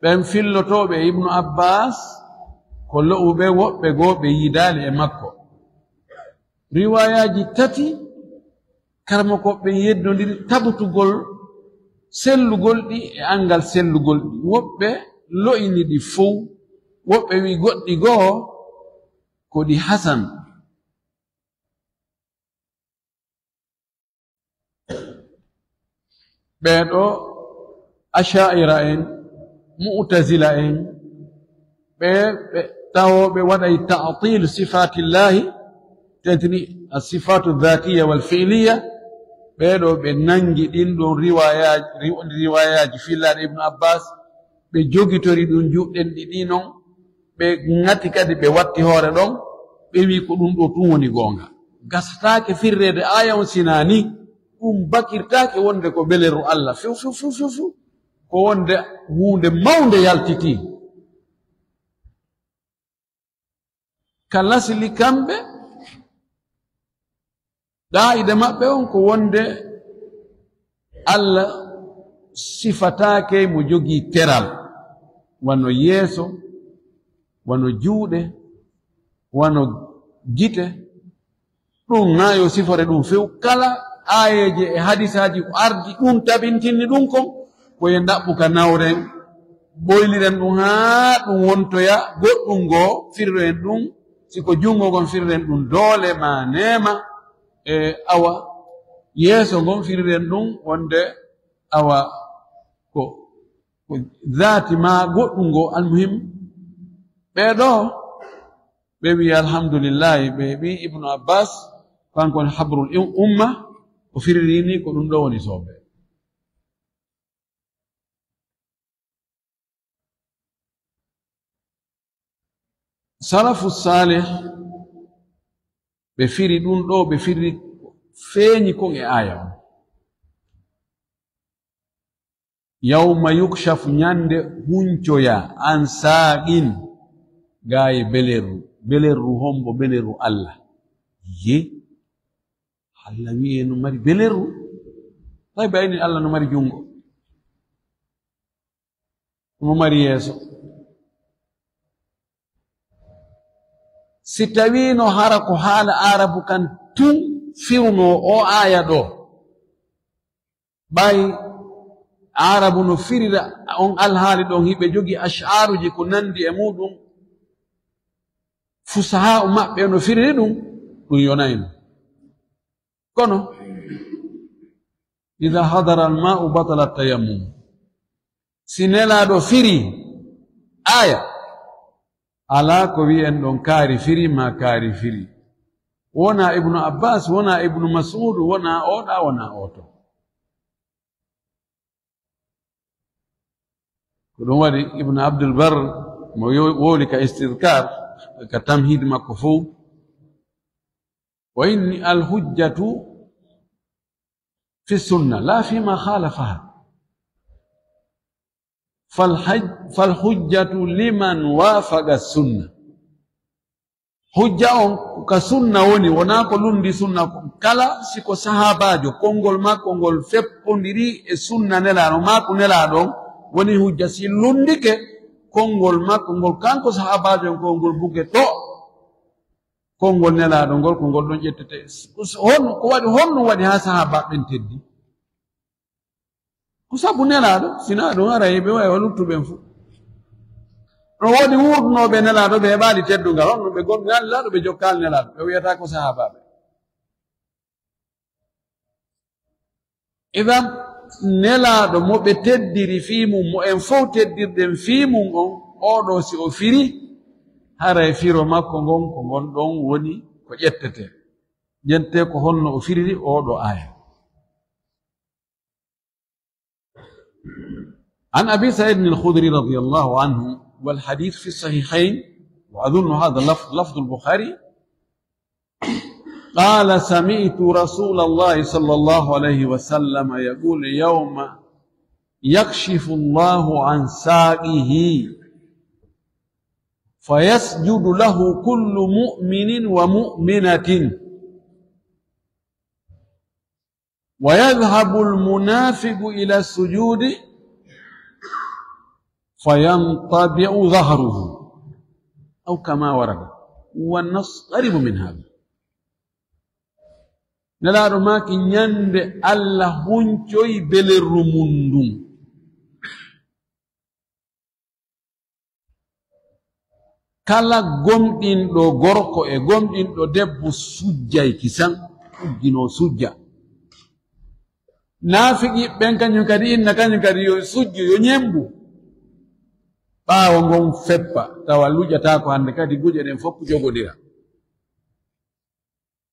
Ɓen fillotooɓe e Ibnu Abbas ko lo'uɓe, woɓɓe goo ɓe yiidaali e makko. Riwayaaji tati, karamokooɓe yeddondiri tabutugol sellugol ɗi e anngal sellugol ɗi. Woɓɓe lo'ini ɗi fow, woɓɓe wi goɗɗi goo ko ɗi hasan. Ɓee ɗoo Asha'ira en, Mu'tazila en, ɓe, ɓe tawooɓe waɗay ta'til sifatillahi, tentini as-sifatu dhatiya wal fi'liya, ɓee ɗoo ɓe nangi ɗin ɗon riwayaaji, riw-, riwayaaji fillaaɗi Ibnu Abbas, ɓe jogitori ɗum juuɗen ɗiɗi non, ɓe ŋati kadi ɓe watti hoore ɗon, ɓe wi ko ɗum ɗo tun woni goonga. Gasataake firreede aaya on, sinaa ni ɗum bakirtaake wonde ko beleru Allah. Few, few, few, few, few. Ko wonde huunde mawnde yaltitii. Ka lasli kamɓe, qaa'ida maɓɓe on ko wonde Allah sifataake mo jogii teral, wano yeeso, wano juuɗe, wano gite. Ɗum na yo sifore ɗum few. Kala aayeeje e hadisaaji ko ardi ɗum tabintinni ɗum kon, ko yo ndaɓɓu ka nawren, ɓoyliren ɗum haa ɗum wontoya goɗɗum goo, firiren ɗum, si ko junngo ngon firiren ɗum doole ma neema, e awa yeeso ngon firiren ɗum wonde awa ko, ko zaati ma goɗɗum goo. Almuhim, ɓee ɗoo, ɓe wi alhamdulillahi, ɓe ɓi Ibnu Abbas, kanko woni habrul im-, umma, o firiri ni ko ɗum ɗo woni soobee. Salafu salih, ɓe firi ɗum ɗo, ɓe firi feeñi kon e aaya on. Yawma yukshafu, ñande huncoya, an saaqin, gaaye belerru. Belerru hombo? Belerru Allah. Ye, Allah wi'e no mari belerru? Tawi bayni Allah no mari jungo, no mari yeeso. Si tawiino hara ko haala Aarabu kan tun fiwno o aaya ɗo, Ɓay Aarabu no firira on alhaali ɗon, hiɓe jogi ash'aaruji ko nandi e muɗum, fusahaa'u maɓɓe no firiri ɗum, ɗum yonayno. Kono, "Iza hadara al-ma'u batala tayammum." Si Nelaaɗo firi aaya, alaa ko wi'en ɗon kaari firi ma kaari firi. Wona Ibnu Abbas, wona Ibnu Mas'ud, wona oɗa, wona oto. Ko ɗum waɗi Ibnu Abdul Bar, mo yo-, wowli ka Istidkar, ka Tamhid makko fow, o inni: "Al-hujjatu fi sunna, la fi ma khalafaha. Fal haj-, fal hujjatu liman wafaqa sunna." Hujja on ka sunna woni, wonaa ko lundi sunna kon. Kala si ko sahaabaajo, konngol makko ngol feppondiri e sunna Nelaaɗo, maa ko Nelaaɗo on woni hujja. Si lundike konngol makko ngol, kanko sahaabaajo on, ko ngol buke to konngol Nelaaɗo ngol, ko ngol ɗon ƴettete. Honno, ko waɗi, honno waɗi haa sahaabaaɓe ɓen teddi? Ko sabu Nelaaɗo, sinaa ɗum haray ɓe wayi o luttuɓen fu. No woodi wuurdunooɓe Nelaaɗo, ɓe heɓaali teddungal, on no ɓe gomɗinaali Nelaaɗo, ɓe jokkaali Nelaaɗo, ɓe wiyata ko sahaabaaɓe. Idan, Nelaaɗo mo ɓe teddiri fii mum, mo en fow teddirɗen fii mum on, oo ɗoo si o firi, haray firo makko ngon, ko ngon ɗon woni ko ƴettete. Ƴettee ko honno o firiri oo ɗoo aaya. عن أبي سعيد الخدري رضي الله عنه، والحديث في الصحيحين، وأظن هذا لفظ، لفظ البخاري، قال: سمعت رسول الله صلى الله عليه وسلم يقول: يوم يكشف الله عن ساقه فيسجد له كل مؤمن ومؤمنة، ويذهب المنافق إلى السجود فينطبع ظهره، أو كما ورد، والنص قريب من هذا. Nelaaɗo maaki, ñande Alla huncoy belerru mum ndun, kala gomɗinɗo gorko e gomɗinɗo debbo sujjay kisan, ugginoo sujja. Naafiqi ɓen kañum kadi inna, kañum kadi yo sujju, yo ñembu. Ɓaawo ngon feppa, tawa luƴataako hande kadi, guƴe ɗen fof jogodira.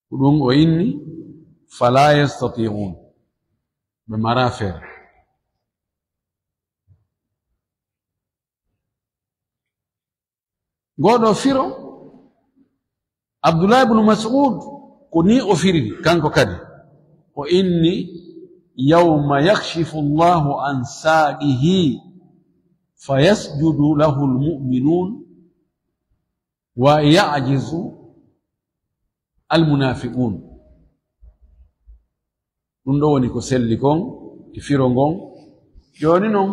Ko ɗum o inni, "Fala yastati'un." Ɓe mara feere. Ngoɗo firo, Abdullah ibn Mas'ud, ko ni o firiri, kanko kadi. O inni, "Yawma yakshifu Allahu an saaqihi, fa yasjudu lahu al-mu'minun, wa ya'jizu al-munafiqun." Ɗum ɗo woni ko selli kon, e firo ngon. Jooni non,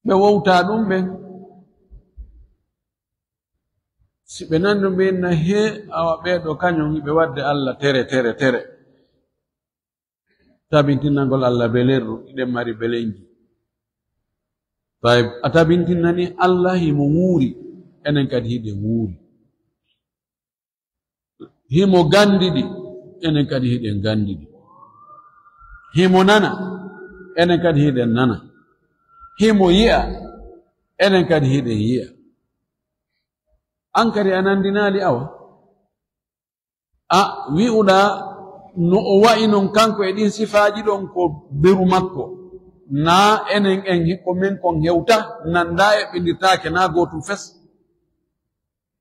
ɓe wowta ɗum ɓen. Si ɓe nani ɗum, ɓe inna, "He, awa ɓee ɗo kañum hiɓe waɗde Alla tere, tere, tere." Tabintinangol Alla belerru, hiɗen mari belenji. Tayyib, a tabintinani Alla himo wuuri, enen kadi hiɗen wuuri. Himo gandiɗi, enen kadi hiɗen gandiɗi. Himo nana, enen kadi hiɗen nana. Himo yi'a, enen kadi hiɗen yi'a. An kadi a nandinaali awa? A wi'uɗaa no o wa'i non kanko e ɗin sifaaji ɗon ko beru makko. Naa enen en ko men kon hewta, nanda e ɓindirtaake naa gootum fes.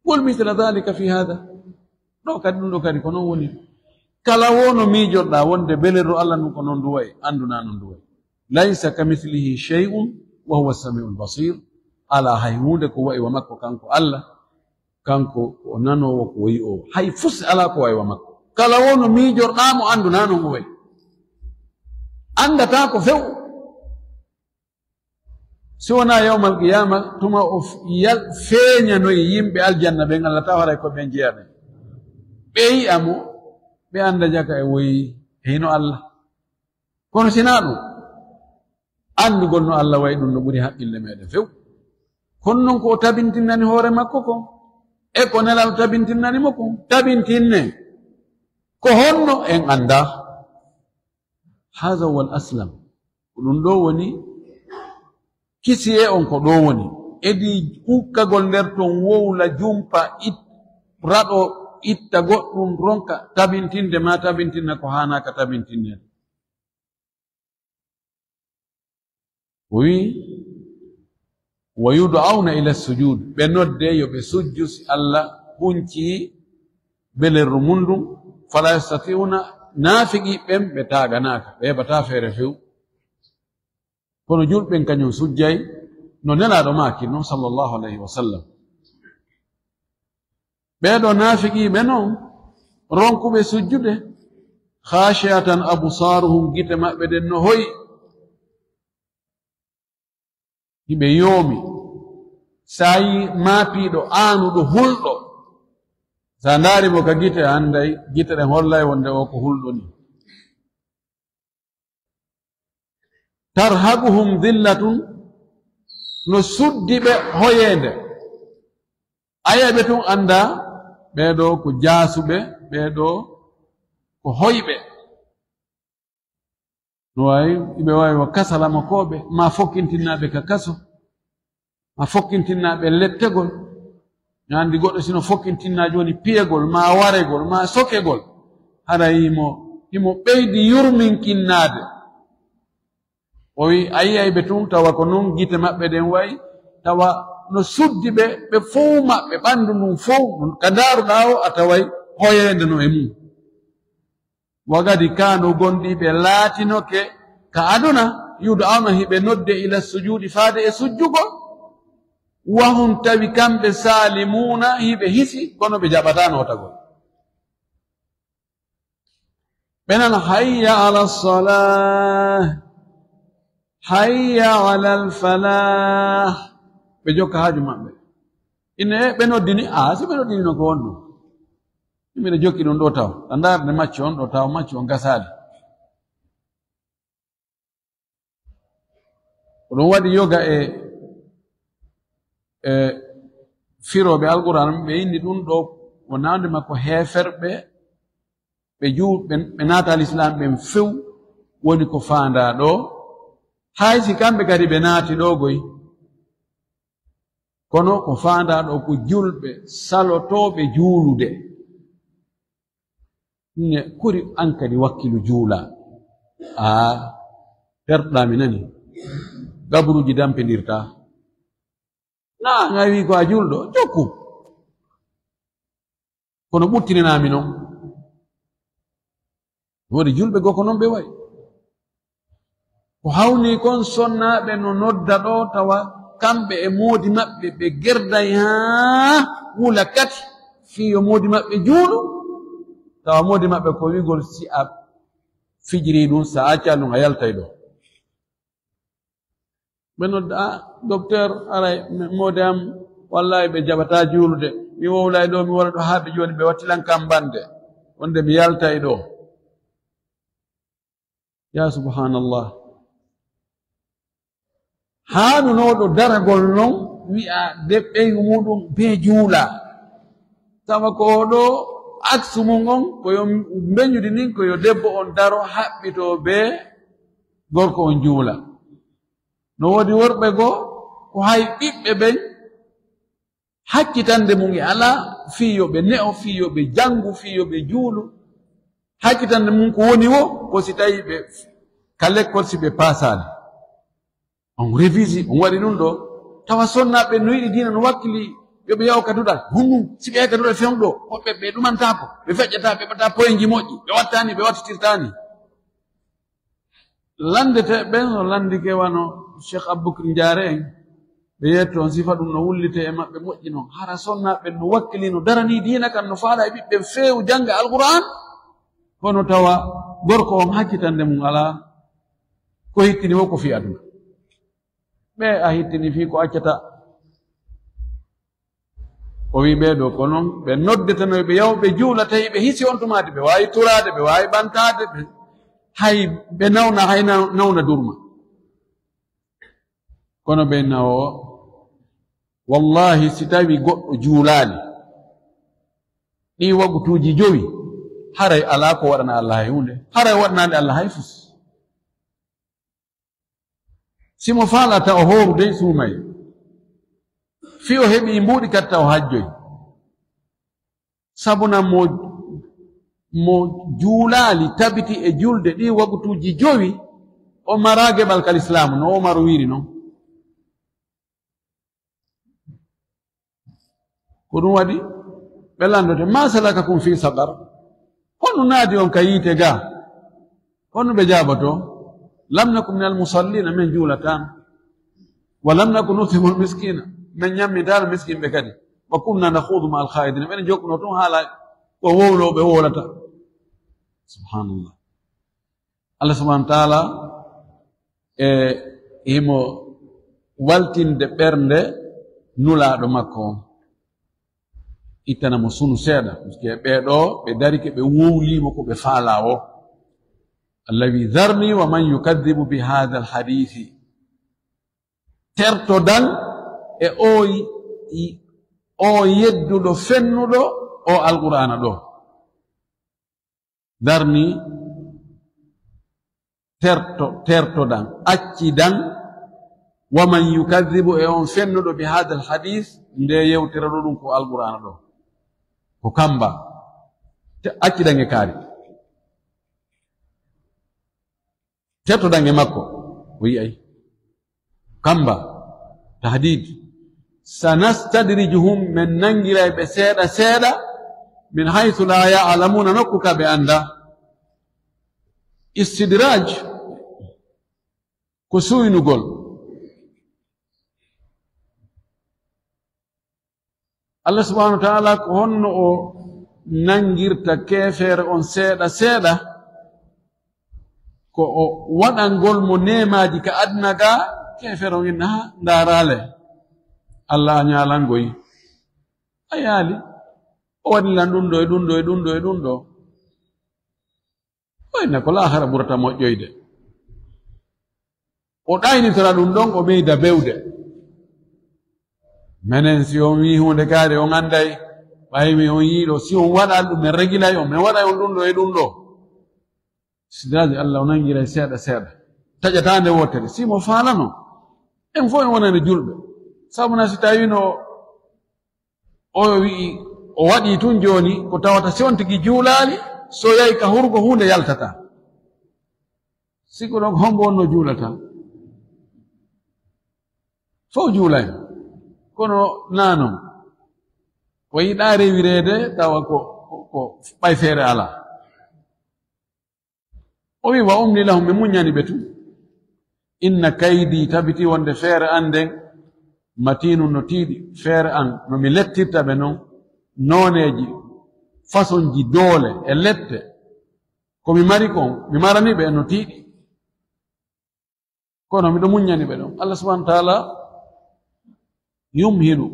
Qul mithla dhalika fi hadha. Ɗo kadi, ɗum ɗo kadi ko non woni. Kala wo no miijorɗaa wonde belerru Alla ndun ko non ndu wa'i, andu naa non ndu wa'i. Laysa kamithlihi shay'un wa huwa as-sami'ul basir. Alaa hay huunde ko wa'i wa makko kanko Alla. Kanko ko o nanoowo, ko o yi'oowo. Hay fus alaa ko wa'i wa makko. Kala wo no miijorɗaa mo, andu naa non o wa'i. Andataa ko few. Si wonaa yawmal qiyaama, tuma o f-, yal-, feeñanoy yimɓe aljanna ɓen, Alla tawa haray ko ɓen jeyaɓe. Ɓe yi'a mo, ɓe annda jaka e woyi e hino Allah. Kono sinaa ɗum, anndugol no Allah wayi ɗum no ɓuri haqqille meɗen few. Kono noon ko o tabintinnani hoore makko kon, e ko Nelaaɗo tabintinnani mo kon, tabintinne. Ko honno en annda? Haza wal aslam. Ko ɗum ɗo woni, kisiyee on ko ɗo woni. Edi ukkagol nder ton wowla, jumpa, it-, raɗo, itta goɗɗum, ronka tabintinde ma tabintinna ko haanaaka tabintinneede. O wi'i, "Wa yud'awna ila sujud." Ɓe nodde yo ɓe sujju si Allah hunci belerru mum ndun. "Fala yastati'una." Naafiqi ɓen ɓe taaganaaka, ɓe heɓataa feere few. Kono julɓe ɓen kañum sujjay no Nelaaɗo maaki non, sallallahu alayhi wa sallam. Ɓee ɗoo naafiqiiɓe non, ronkuɓe sujjude, "khashi'atan absaruhum", gite maɓɓe ɗen no hoyi, hiɓe yoomi. Sa yii maapiiɗo, aanuɗo, hulɗo, sa ndaari mo ka gite, a annday gite ɗen hollay wonde o ko hulɗo ni. "Tarhaquhum dhillatun", no suddi ɓe hoyeende. A yi'ay ɓe tun annda, ɓee ɗoo ko jaasuɓe, ɓee ɗoo ko hoyɓe. No waawi, iɓe waawi wa kasalamakooɓe, ma fokkintinnaaɓe ka kaso. Ma fokkintinnaaɓe lettegol. Mi anndi goɗɗo sino fokkintinnaa jooni piyegol, ma waregol, ma sokegol. Hara himo, himo ɓeydi yurminkinnaade. O wi, a yi'ay ɓe tun, tawa ko non gite maɓɓe ɗen wayi, tawa no suddi ɓe, ɓe fow maɓɓe, ɓanndu ndun fow, ka ndaaruɗaa o, a taway hoyeende no e mum. Wa qad kaanu, gonɗi ɓe laatinoke ka aduna, yud'awna, hiɓe nodde, ila sujuudi, faade e sujjugol, wa hum, tawi kamɓe, saalimuuna, hiɓe hisi, kono ɓe jaɓataa nootagol. Ɓe nana, "Hayya ala salah, hayya ala falah." Ɓe jokka haaju maɓɓe. Ine ɓe noddini, a, si ɓe noddini no ko wonno. Miɗo jokki ɗum ɗo taw. A ndaarde maccu on ɗo taw, maccu on gasaali. Ko ɗum waɗi yoga e, e firooɓe Alquraan, ɓe inni ɗum ɗo, wonande makko heeferɓe, ɓe juu-, ɓe, ɓe naata Lislaam ɓen few, woni ko faandaa ɗo. Hay si kamɓe kadi ɓe naati ɗo goy, kono ko faandaa ɗo ko julɓe salotooɓe juulude. Ne kori an kadi wakkilu juula. Aa, perɗa mi nani. Gabruuji dampindirta. Na, ngawi ko a julɗo, jokku. Kono ɓuttininaa mi non. Woodi julɓe goo ko non ɓe wayi. Ko hawni kon sonnaaɓe no nodda ɗo, tawa kamɓe e moodi maɓɓe ɓe gerday haa wula kati, fii yo moodi maɓɓe juulu. Tawa moodi maɓɓe ko wi'gol si a fijiri ɗum, sa acca ɗum, a yaltay ɗo. Ɓe nodda, "Ah, docteur, aray, moodi am, wallahi ɓe jaɓataa juulude. Mi wowlay ɗo, mi wara ɗo haa ɓe jooni, ɓe watti lan kam bannde. Wonde mi yaltay ɗo." Yaa subhaanallah. Haanunooɗo daragol non, wi'a de ɓeyu muɗum bee juula. Tawa ko o ɗo aksu mum on, ko yo mbeñudi ndin, ko yo debbo on daro haɓɓitoo bee gorko on juula. No woodi worɓe goo, ko hay ɓiɓɓe ɓen, hakkitande mum e alaa, fii yo ɓe ne'o, fii yo ɓe janngu, fii yo ɓe juulu. Hakkitande mum ko woni wo, ko si tawii ɓe ka lekkol, si ɓe paasaali. On revisi, on waɗi ɗum ɗo. Tawa sonnaaɓe no yiɗi diina, no wakkili, yo ɓe yahu ka duɗal. Honɗum, si ɓe yahi ka duɗal fewndo ɗo, woɓɓe ɓe ɗumantaako, ɓe feƴƴataa, ɓe ɓataa poyeeji moƴƴi, ɓe wattaani, ɓe wattitirtaani. Lanndete ɓen no lanndike wano Cheikh Aboubacry Ndiare en, ɓe yetto on sifa ɗum no wullite e maɓɓe moƴƴi non. Hara sonnaaɓe no wakkili, no darani diina kan, no faala e ɓiɓɓe feewu jannga Alquraan, kono tawa gorko on hakkitande mum alaa, ko hittini wo ko fii aduna. Ɓe a hittini fii ko accata. O wi ɓee ɗoo ko noon, ɓe noddetanoy, ɓe yaw, ɓe juula, tawi ɓe hisi on tumaati, ɓe waawi turaade, ɓe waawi ɓantaade, ɓe, hay ɓe nawna, hay naw-, nawna durma. Kono ɓe nawo, wallahi, si tawi goɗɗo juulaali ɗii wagutuuji jowi, haray alaa ko waɗana Allah hay huunde, haray waɗanaande Allah hay fus. Si mo faalata o hooru dey suumay, fii o heɓii mbuuɗi katta o hajjoy. Sabuna mo, mo juulaali tabiti e julde ɗii wagutuuji jowi, o maraa geɓal ka lislaamu, no Umaru wiiri non. Ko ɗum waɗi ɓe landote, "Ma salakakum fi saqar?" Honno naadi on ka yiite ga? Honno ɓe jaaboto? "Lam naku minal musallina", min juulataano. "Wa lam naku nut'imul miskina", min ñammitaano miskinɓe kadi. "Wa kunna nakhudu ma'al khaidina", ɓen jokkuno tun haala ko wowlooɓe wowlata. Subhanallah. Allah subhanahu wa ta'ala e himo waltinde ɓernde nulaaɗo makko on. Ittana mo sunu seeɗa, parce que ɓee ɗoo, ɓe darike, ɓe wowlii mo ko ɓe faalaa o. Allah wi, "Dharni wa man yukadhibu bi hadha al-hadithi." Tertodan e o, o yedduɗo fennuɗo o Alqur'aana ɗoo. Darni, terto, tertodan, accidan, wa man yukadhibu, e on fennuɗo, bi hadha al hadith, nde yewtere ɗo ɗum ko Alqur'aana ɗo. Ko kamba. Te-, accidan e kaari. Tertodan e makko. O yi'ay. Kamba, tahdid. "Sanastadrijuhum", men nangiray ɓe seeɗa seeɗa, "min haythu la ya'lamuna", nokku ka ɓe annda. Istidraj ko suynugol. Allah subhanahu wa ta'ala ko honno o nangirta keefeere on seeɗa seeɗa? Ko o waɗangol mo neemaaji ka aduna ga, keefeere on inna, "Ha, ndaaraale, Allah a ñaalangoy. A yaali. O waɗi lan ɗum ɗo e ɗum ɗo e ɗum ɗo e ɗum ɗo." O inna ko laahara ɓurata moƴƴoyde. O ɗaynitora ɗum ɗon, o ɓeyda bewde. Menen, si on wi'i huunde kaari, on anday, ɓay mi on yiiɗo, si on waɗal ɗum, men regilay on, men waɗay on ɗum ɗo e ɗum ɗo. Sidraji Allah o nangiray seeɗa seeɗa. Taƴataande wootere, si mo faalano. En fof en wonani julɓe. Sabu na si tawino o wi'i, o waɗi tun jooni, ko tawata si on tigi juulaali, so yahi ka hurugo huunde yaltata. Sikkuɗon ko hombo wonno juulata? Fof juulay. Kono naa non. O yiɗaa rewireede, tawa ko, ko, ko ɓay feere alaa. O wi, "Wa umli lahum", mi muññani ɓe tun. "Inna kaydi", tabiti wonde feere an nden, "matinun", no tiiɗi. Feere an, no mi lettirta ɓe non, nooneeji, fasonji doole e lette, ko mi mari kon, mi marani ɓe no tiiɗi. Kono miɗo muññani ɓe ɗon. Allah subhanahu wa ta'ala yumhilu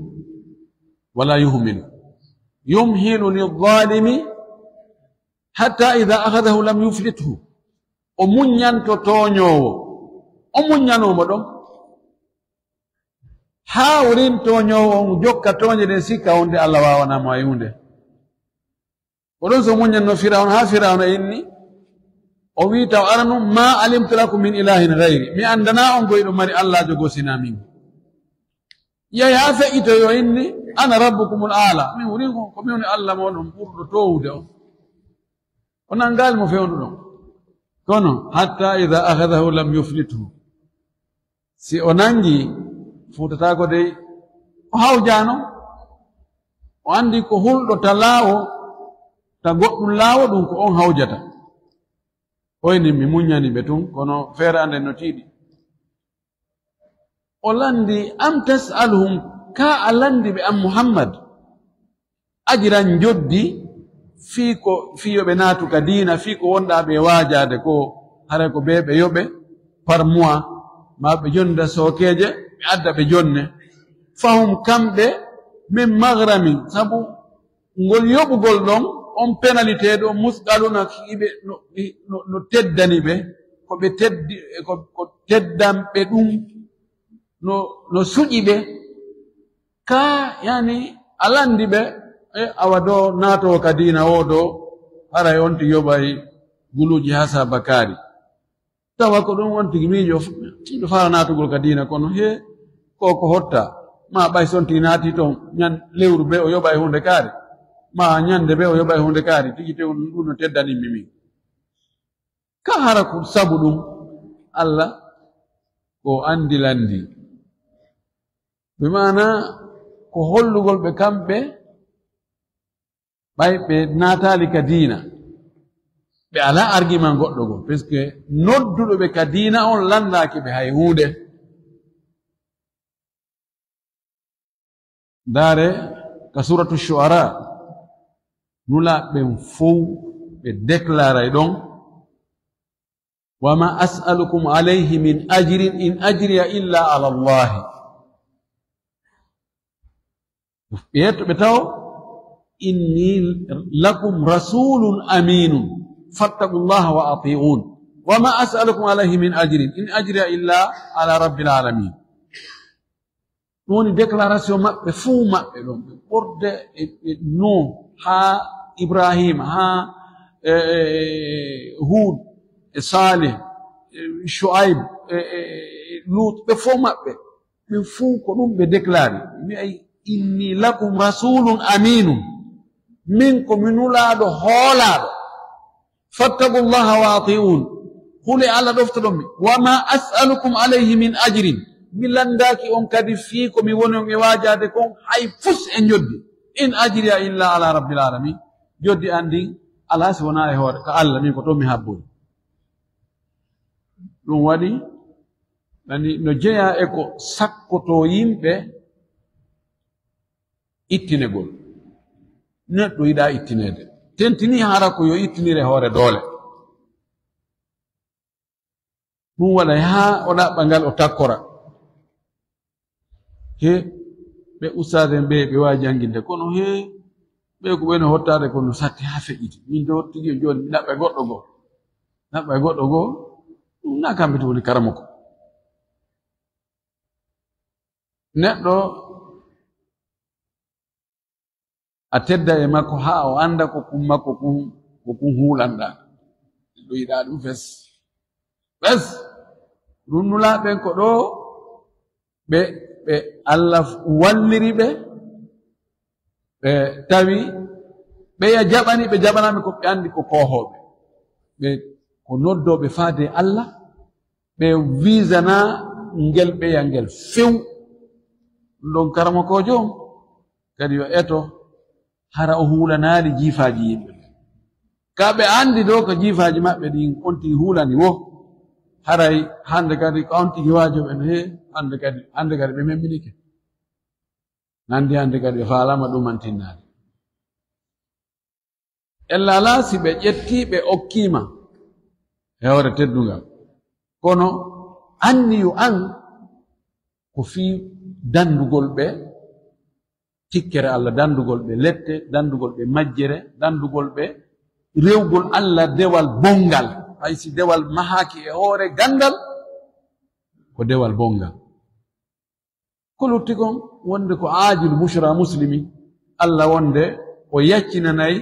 wala yuhmilu. Yumhilu lizalimi hatta idha akhadhahu lam yuflithu. O muññanto tooñoowo. O muññanoo mo ɗon. Haa o rin tooñoowo on jokka tooñe ɗen sikka wonde Allah waawanaa mo hay huunde. Ko ɗon so muññanno Firawna, haa Firawna inni, o wi'i, "Taw aranum, ma alimtu lakum min ilahin ghayri." Mi anndanaa on goyɗo mari Allaajo goo sinaa min. Yehi haa feƴƴitoy o inni, "Ana rabbukumul aala." Min woni ko, ko min woni Allah mooɗon ɓurɗo toowude on. O nanngaali mo fewnduɗon. Kono, hatta idha akhadhahu lam yuflithu. Si o nangi, fuutataako dey, o hawjaano. O anndi ko hulɗo ta laawo, ta goɗɗum laawo, ɗum ko on hawjata. Oyni mi muññani ɓe tun, kono feere an nden no tiiɗi. O lanndi, "Am tas'aluhum", ka a lanndi ɓe an Muhammad? Ajiran njoddi, fii ko, fii yo ɓe naatu ka diina, fii ko wonɗaa ɓe waajaade ko, haray ko bee ɓe yoɓe par mois, maa ɓe jonnda sookeeje, ɓe adda ɓe jonne. Fahum kamɓe, Min maghramin, sabu ngol yoɓugol ɗon, on penalité ɗo, musqaluna, hiɓe no, no, no teddani ɓe, ko ɓe teddi, ko, ko teddan ɓe ɗum, no, no suƴi ɓe. Ka, yani, a landi ɓe, e, awa do naatowo ka diina o do, haray on ti yoɓay guluuji haa saabakaari. Tawa ko ɗum on tigi miijo, miijo fara naatugol ka diina, kono he, ko, ko hotta. Ma ɓay son tigi naati ton, ñan lewru be o yoɓay hunde kaari. Ma ñande be o yoɓay hunde kaari, tigi te on ɗum no teddani mi min. Ka hara ko sabu ɗum, Allah ko andi landi. Bi maana ko hollugol ɓe kamɓe, ɓay ɓe naataali ka diina, ɓe alaa argument goɗɗo goo, parce que nodduɗo ɓe ka diina on landaaki ɓe hay huunde. Ndaare ka Suratu Shu'ara, nulaaɓe ɓen fow ɓe déclaray ɗon, "Wa ma as'alukum alayhi min ajrin, in ajriya illa ala Allah." Ɓe yetto ɓe tawo, "Inni lakum rasulun aminun, fattaqullaha wa ati'un. Wa ma as'alukum alayhi min ajrin, in ajriya illa ala rabbil alamin." Ɗum woni déclaration maɓɓe fuu maɓɓe ɗon. Ɓe ɓorde e, e Nuh haa Ibrahim, haa, e, e, Hud, e Saleh, e Shu'aib, e, e, e Lut, ɓe fof maɓɓe. Ɓe fuu ko ɗum ɓe déclaré. Ɓe wi'ay, "Inni lakum rasulun aminun." Min ko mi nulaaɗo hoolaaɗo. "Fattaqullaha wa ati'un." Hule Allah ɗoftoɗon mi. "Wa ma as'alukum alayhi min ajrin." Mi landaaki on kadi fii ko mi woni on e waajaade kon hay fus e njoddi. "In ajriya illa ala rabbil alamin." Joddi an ndin alaa si wonaa e hoore ka Allah, min ko toon mi habbori. Ɗum waɗi, ani no jeyaa e ko sakkotoo yimɓe ittinegol. Neɗɗo yiɗaa ittineede. Tentinii hara ko yo ittinire hoore doole. Ɗum waɗay haa o ɗaɓɓa ngal o takkora. He, ɓe ustaas en ɓe, ɓe waawi jannginde, kono he, ɓe ko ɓe no hottaade kono satti haa feƴƴiti. Min do tigi jooni mi ɗaɓɓa e goɗɗo goo. Ɗaɓɓa e goɗɗo goo, ɗum na kamɓe to woni karamoko. Neɗɗo a tedda e makko haa o annda ko kun makko kun, ko kun huulanɗaa. Ɗo yiɗaa ɗum fes. Fes. Ɗum nulaaɓe ɓen ko ɗo ɓe, ɓe Allah walliri ɓe, ɓe tawi ɓe ya jaɓani, ɓe jaɓanaami ko ɓe anndi ko koohooɓe. Ɓe ko noddooɓe faade Allah, ɓe wiisanaa ngel ɓeya ngel few. Ɗum ɗon karamokoojo on kadi yo eto, hara o huulanaali jiifaaji yimɓe. Ka ɓe anndi ɗo ko jiifaaji maɓɓe ɗin on tigi huulani wo, haray hannde kadi ko on tigi waajooɓe no he, hannde kadi, hannde kadi ɓe memminike. Nandi hannde kadi ɓe faalaama ɗum an tinnaade. Ella alaa si ɓe ƴettii, ɓe okkiima e hoore teddungal. Kono anniyu an ko fii danndugol ɓe tikkere Allah, danndugol ɓe lette, danndugol ɓe majjere, danndugol ɓe rewgol Allah dewal bonngal. Hay si dewal mahaaki e hoore ganndal, ko dewal bonngal. Ko lutti kon wonde ko aajil bushra muslimi, Allah wonde o yaccinanay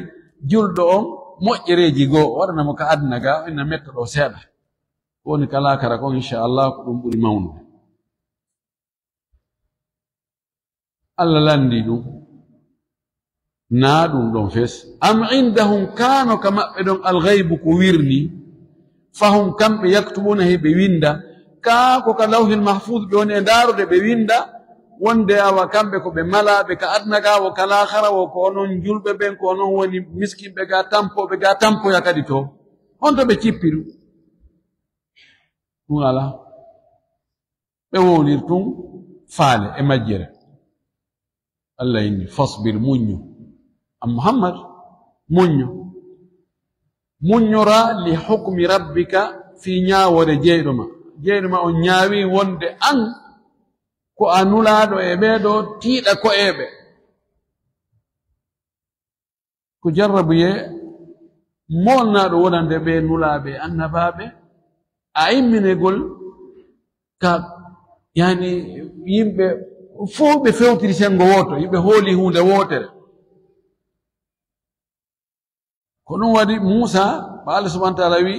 julɗo on moƴƴereeji goo, o waɗana mo ka aduna ga, ina metta ɗo seeɗa. Ko woni ka laakara kon, inchallah, ko ɗum ɓuri mawnude. Allah lanndi ɗum. Naa ɗum ɗon fes. Am indahum, kaano ka maɓɓe ɗon alghaybu ko wirni, fahum kamɓe yaktubuna he ɓe winda, kaa ko ka lawhil mahfuz ɓe woni e ndaarude ɓe winda, wonde awa kamɓe ko ɓe malaaɓe ka aduna ga wo ka laahara wo ko onon julɓe ɓen, ko onon woni miskinɓe ga tampooɓe ga tampoya kadi to. Honto ɓe cippi ɗum? Ɗum alaa. Ɓe wowlir tun faale e majjere. Allah inni, "Fasbir, muññu." A Muhammad, muññu. Muññora li hukmi rabbika, fii ñaawoore jeyɗo ma. Jeyɗo ma on ñaawi wonde an ko a nulaaɗo e ɓee ɗoo tiiɗa ko'eeɓe. Ko jarrabuyee molnaaɗo wonande ɓe nulaaɓe, annabaaɓe, a imminegol ka, yani, yimɓe fof ɓe fewtiri senngo wooto, yimɓe hooli huunde wootere. Ko ɗum waɗi Muusa, ɓa Allah subhanahu wa taala wi,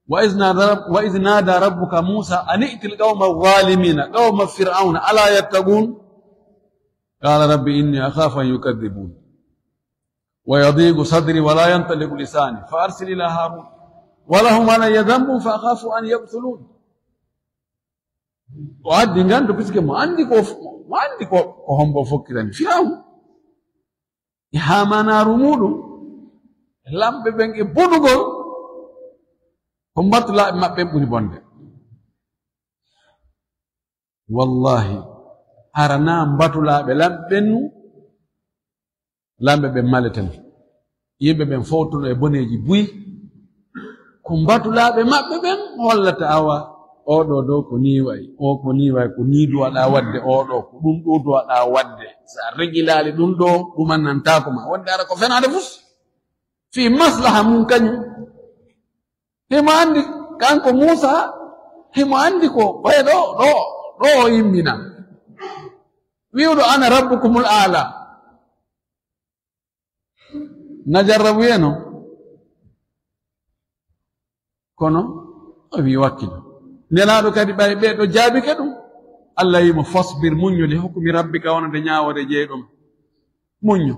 "Wa iz nada rab-, wa iz nada rabbuka Muusa an i'til qawma zalimina, qawma Fir'auna, ala yattaqun? Qala rabbi inni akhafu an yukadhibun. Wa yadiqu sadri wa la yantaliqu lisani, fa arsil ila Harun. Wa lahum alayya dhanbun fa akhafu an yaqtulun." O addi nganto, puisque mo andi ko, mo andi ko, ko hombo fokkirani Fir'auna. E haamanaaru muuɗum, lamɓe ɓen e bonugol, ko mbatulaaɓe maɓɓe ɓen ɓuri bonde. Wallahi, hara na mbatulaaɓe lamɓe ɓen nu, lamɓe ɓen maleten. Yimɓe ɓen fowtuno e boneeji buy. Ko mbatulaaɓe maɓɓe ɓen hollata, awa, oo ɗoo ɗoo ko nii wayi, oo ko nii wayi, ko nii duwaɗaa waɗde, oo ɗoo ko ɗum ɗoo duwaɗaa waɗde. So a regilaali ɗum ɗoo, ɗum annantaako ma. Wonde ara ko fenaade fus. Fii maslaha mum kañum. Himo anndi, kanko Muusa, himo anndi ko ɓay ɗoo, ɗoo, ɗoo o immina. Wi'uɗo, "Ana rabbukumul aala." Na jarrabuyee non. Kono o wi wakkilo. Nelaaɗo kadi ɓay ɓee ɗo jaabike ɗum. Allah wi mo, "Fasbir, muññu, li hukmi rabbika, wonande ñaawoore jeyɗo ma. Muññu."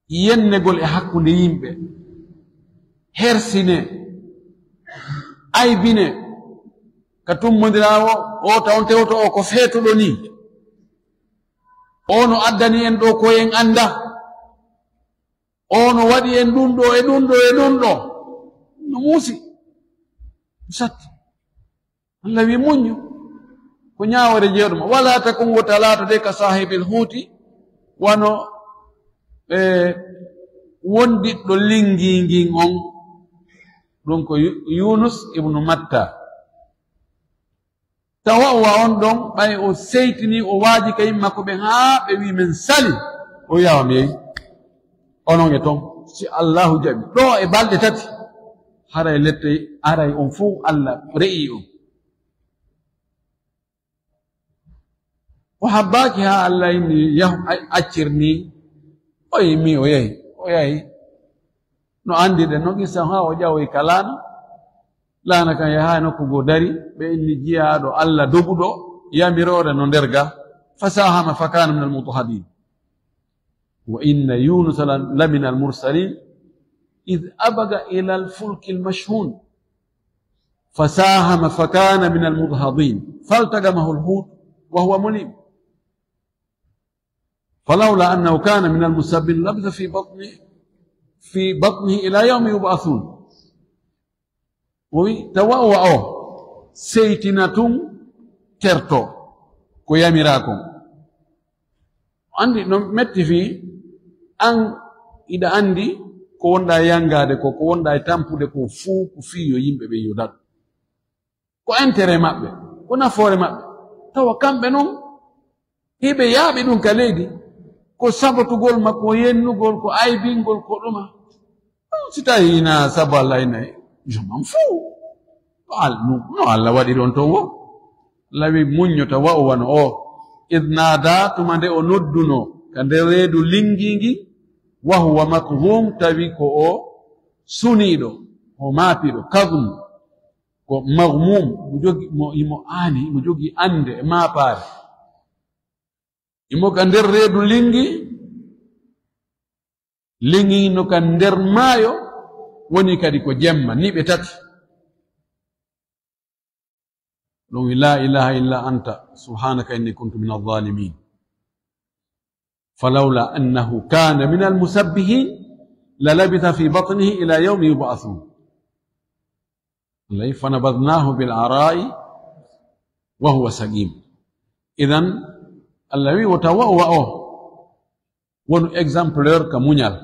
Yennegol e hakkunde yimɓe. Hersine. Aybine. Ka tummondiraawo, o ta on tewto o ko feetuɗo nii. O no addani en ɗo ko en annda. O no waɗi en ɗum ɗo e ɗum ɗo e ɗum ɗo. No muusi. Satti. Allah wi muññu. Ko ñaawore jeeɗuma. Wala takun, wota laato de ka saahibil huuti, wano, e, wondiɗɗo lingi ngin on. Ɗum ko Yu-, Yunus ibnu Matta. Tawa o wa on ɗon, ɓay o seytini, o waaji ka yimma ko ɓen haa ɓe wi men sali. O yawa mi yehi. Onon e ton. Si Allahu jaɓi. Ɗo e balɗe tati. Haray lette, haray on fof Allah re'i on. O habbaaki haa Allah inni yahu, a-, accir ni. O yimmi, o yahi. O yahi. No anndirɗen non, qissa haa o ƴawoyi ka laana. Laana kan yahaay nokku goo dari, ɓe inni jiyaaɗo Allah doguɗo, yamiroore no nder ga. Fasahama fakana minal mudhadin. Wa inna Yunusa la, laminal mursalin, idh abaqa ilal fulkil mashhun. Fasahama fakana minal mudhadin. Faltaqamahul hut wa huwa mulim. Falawla annahu kana minal musabbihin labitha fi batni, fi batnihi ila yawmi yub'athun. O wi, tawa o wa o seytina tun terto ko yamiraa kon. Anndi no metti fii an, iɗa anndi ko wonɗaa e yanngaade ko, ko wonɗaa e tampude ko fuu, ko fii yo yimɓe ɓe yo daɗu. Ko intérêt maɓɓe, ko nafoore maɓɓe. Tawa kamɓe non, hiɓe yaaɓi ɗum ka leydi. Ko sabotugol ma, ko yennugol, ko aybingol, ko ɗuma. Si tawi ina sabu Allah ina, je m'en fous. No Al-, no, no Allah waɗiri on ton wo. Lawi muñño tawa o wano o. Id naada, tuma nde o nodduno ka nder reedu lingi ngi, wa huwa makdhum, tawi ko o suniiɗo, o maapiiɗo, kadhum. Ko maghmum, mo jogi, mo, imo aani, imo jogi annde e maapaare. Imo ka nder reedu lingi, lingi no ka nder maayo, woni kadi ko jemma, niɓe tati. Ɗum wi, "La ilaha illa anta, subhanaka inni kuntu min adh-dhalimin." Falawla annahu kana min al-musabbihin, la labitha fi batnihi ila yawmi yub'athun. Lay fanabadhnahu bil ara'i wa huwa saqim. Idan, Allah wi wota wa, wa o wonu exemplaire ka muñal.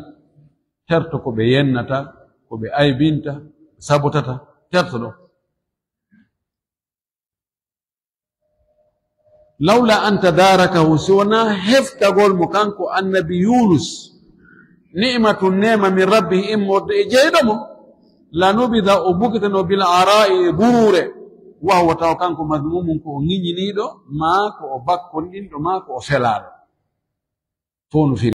Terto ko ɓe yennata, ko ɓe aybinta, sabotata, terto ɗo. Lawla an tadarakahu, si wonaa heftagol mo kanko annabi Yunus, ni'matun, neema, min rabbihi, immorde e jeyɗo mo, lanubida, o bugitano, bil ara'i, e buruure, wa huwa, tawa kanko, madmumun, ko o ŋiñiniiɗo, maa ko o bakkonɗinɗo, maa ko o felaaɗo. Fof no firi.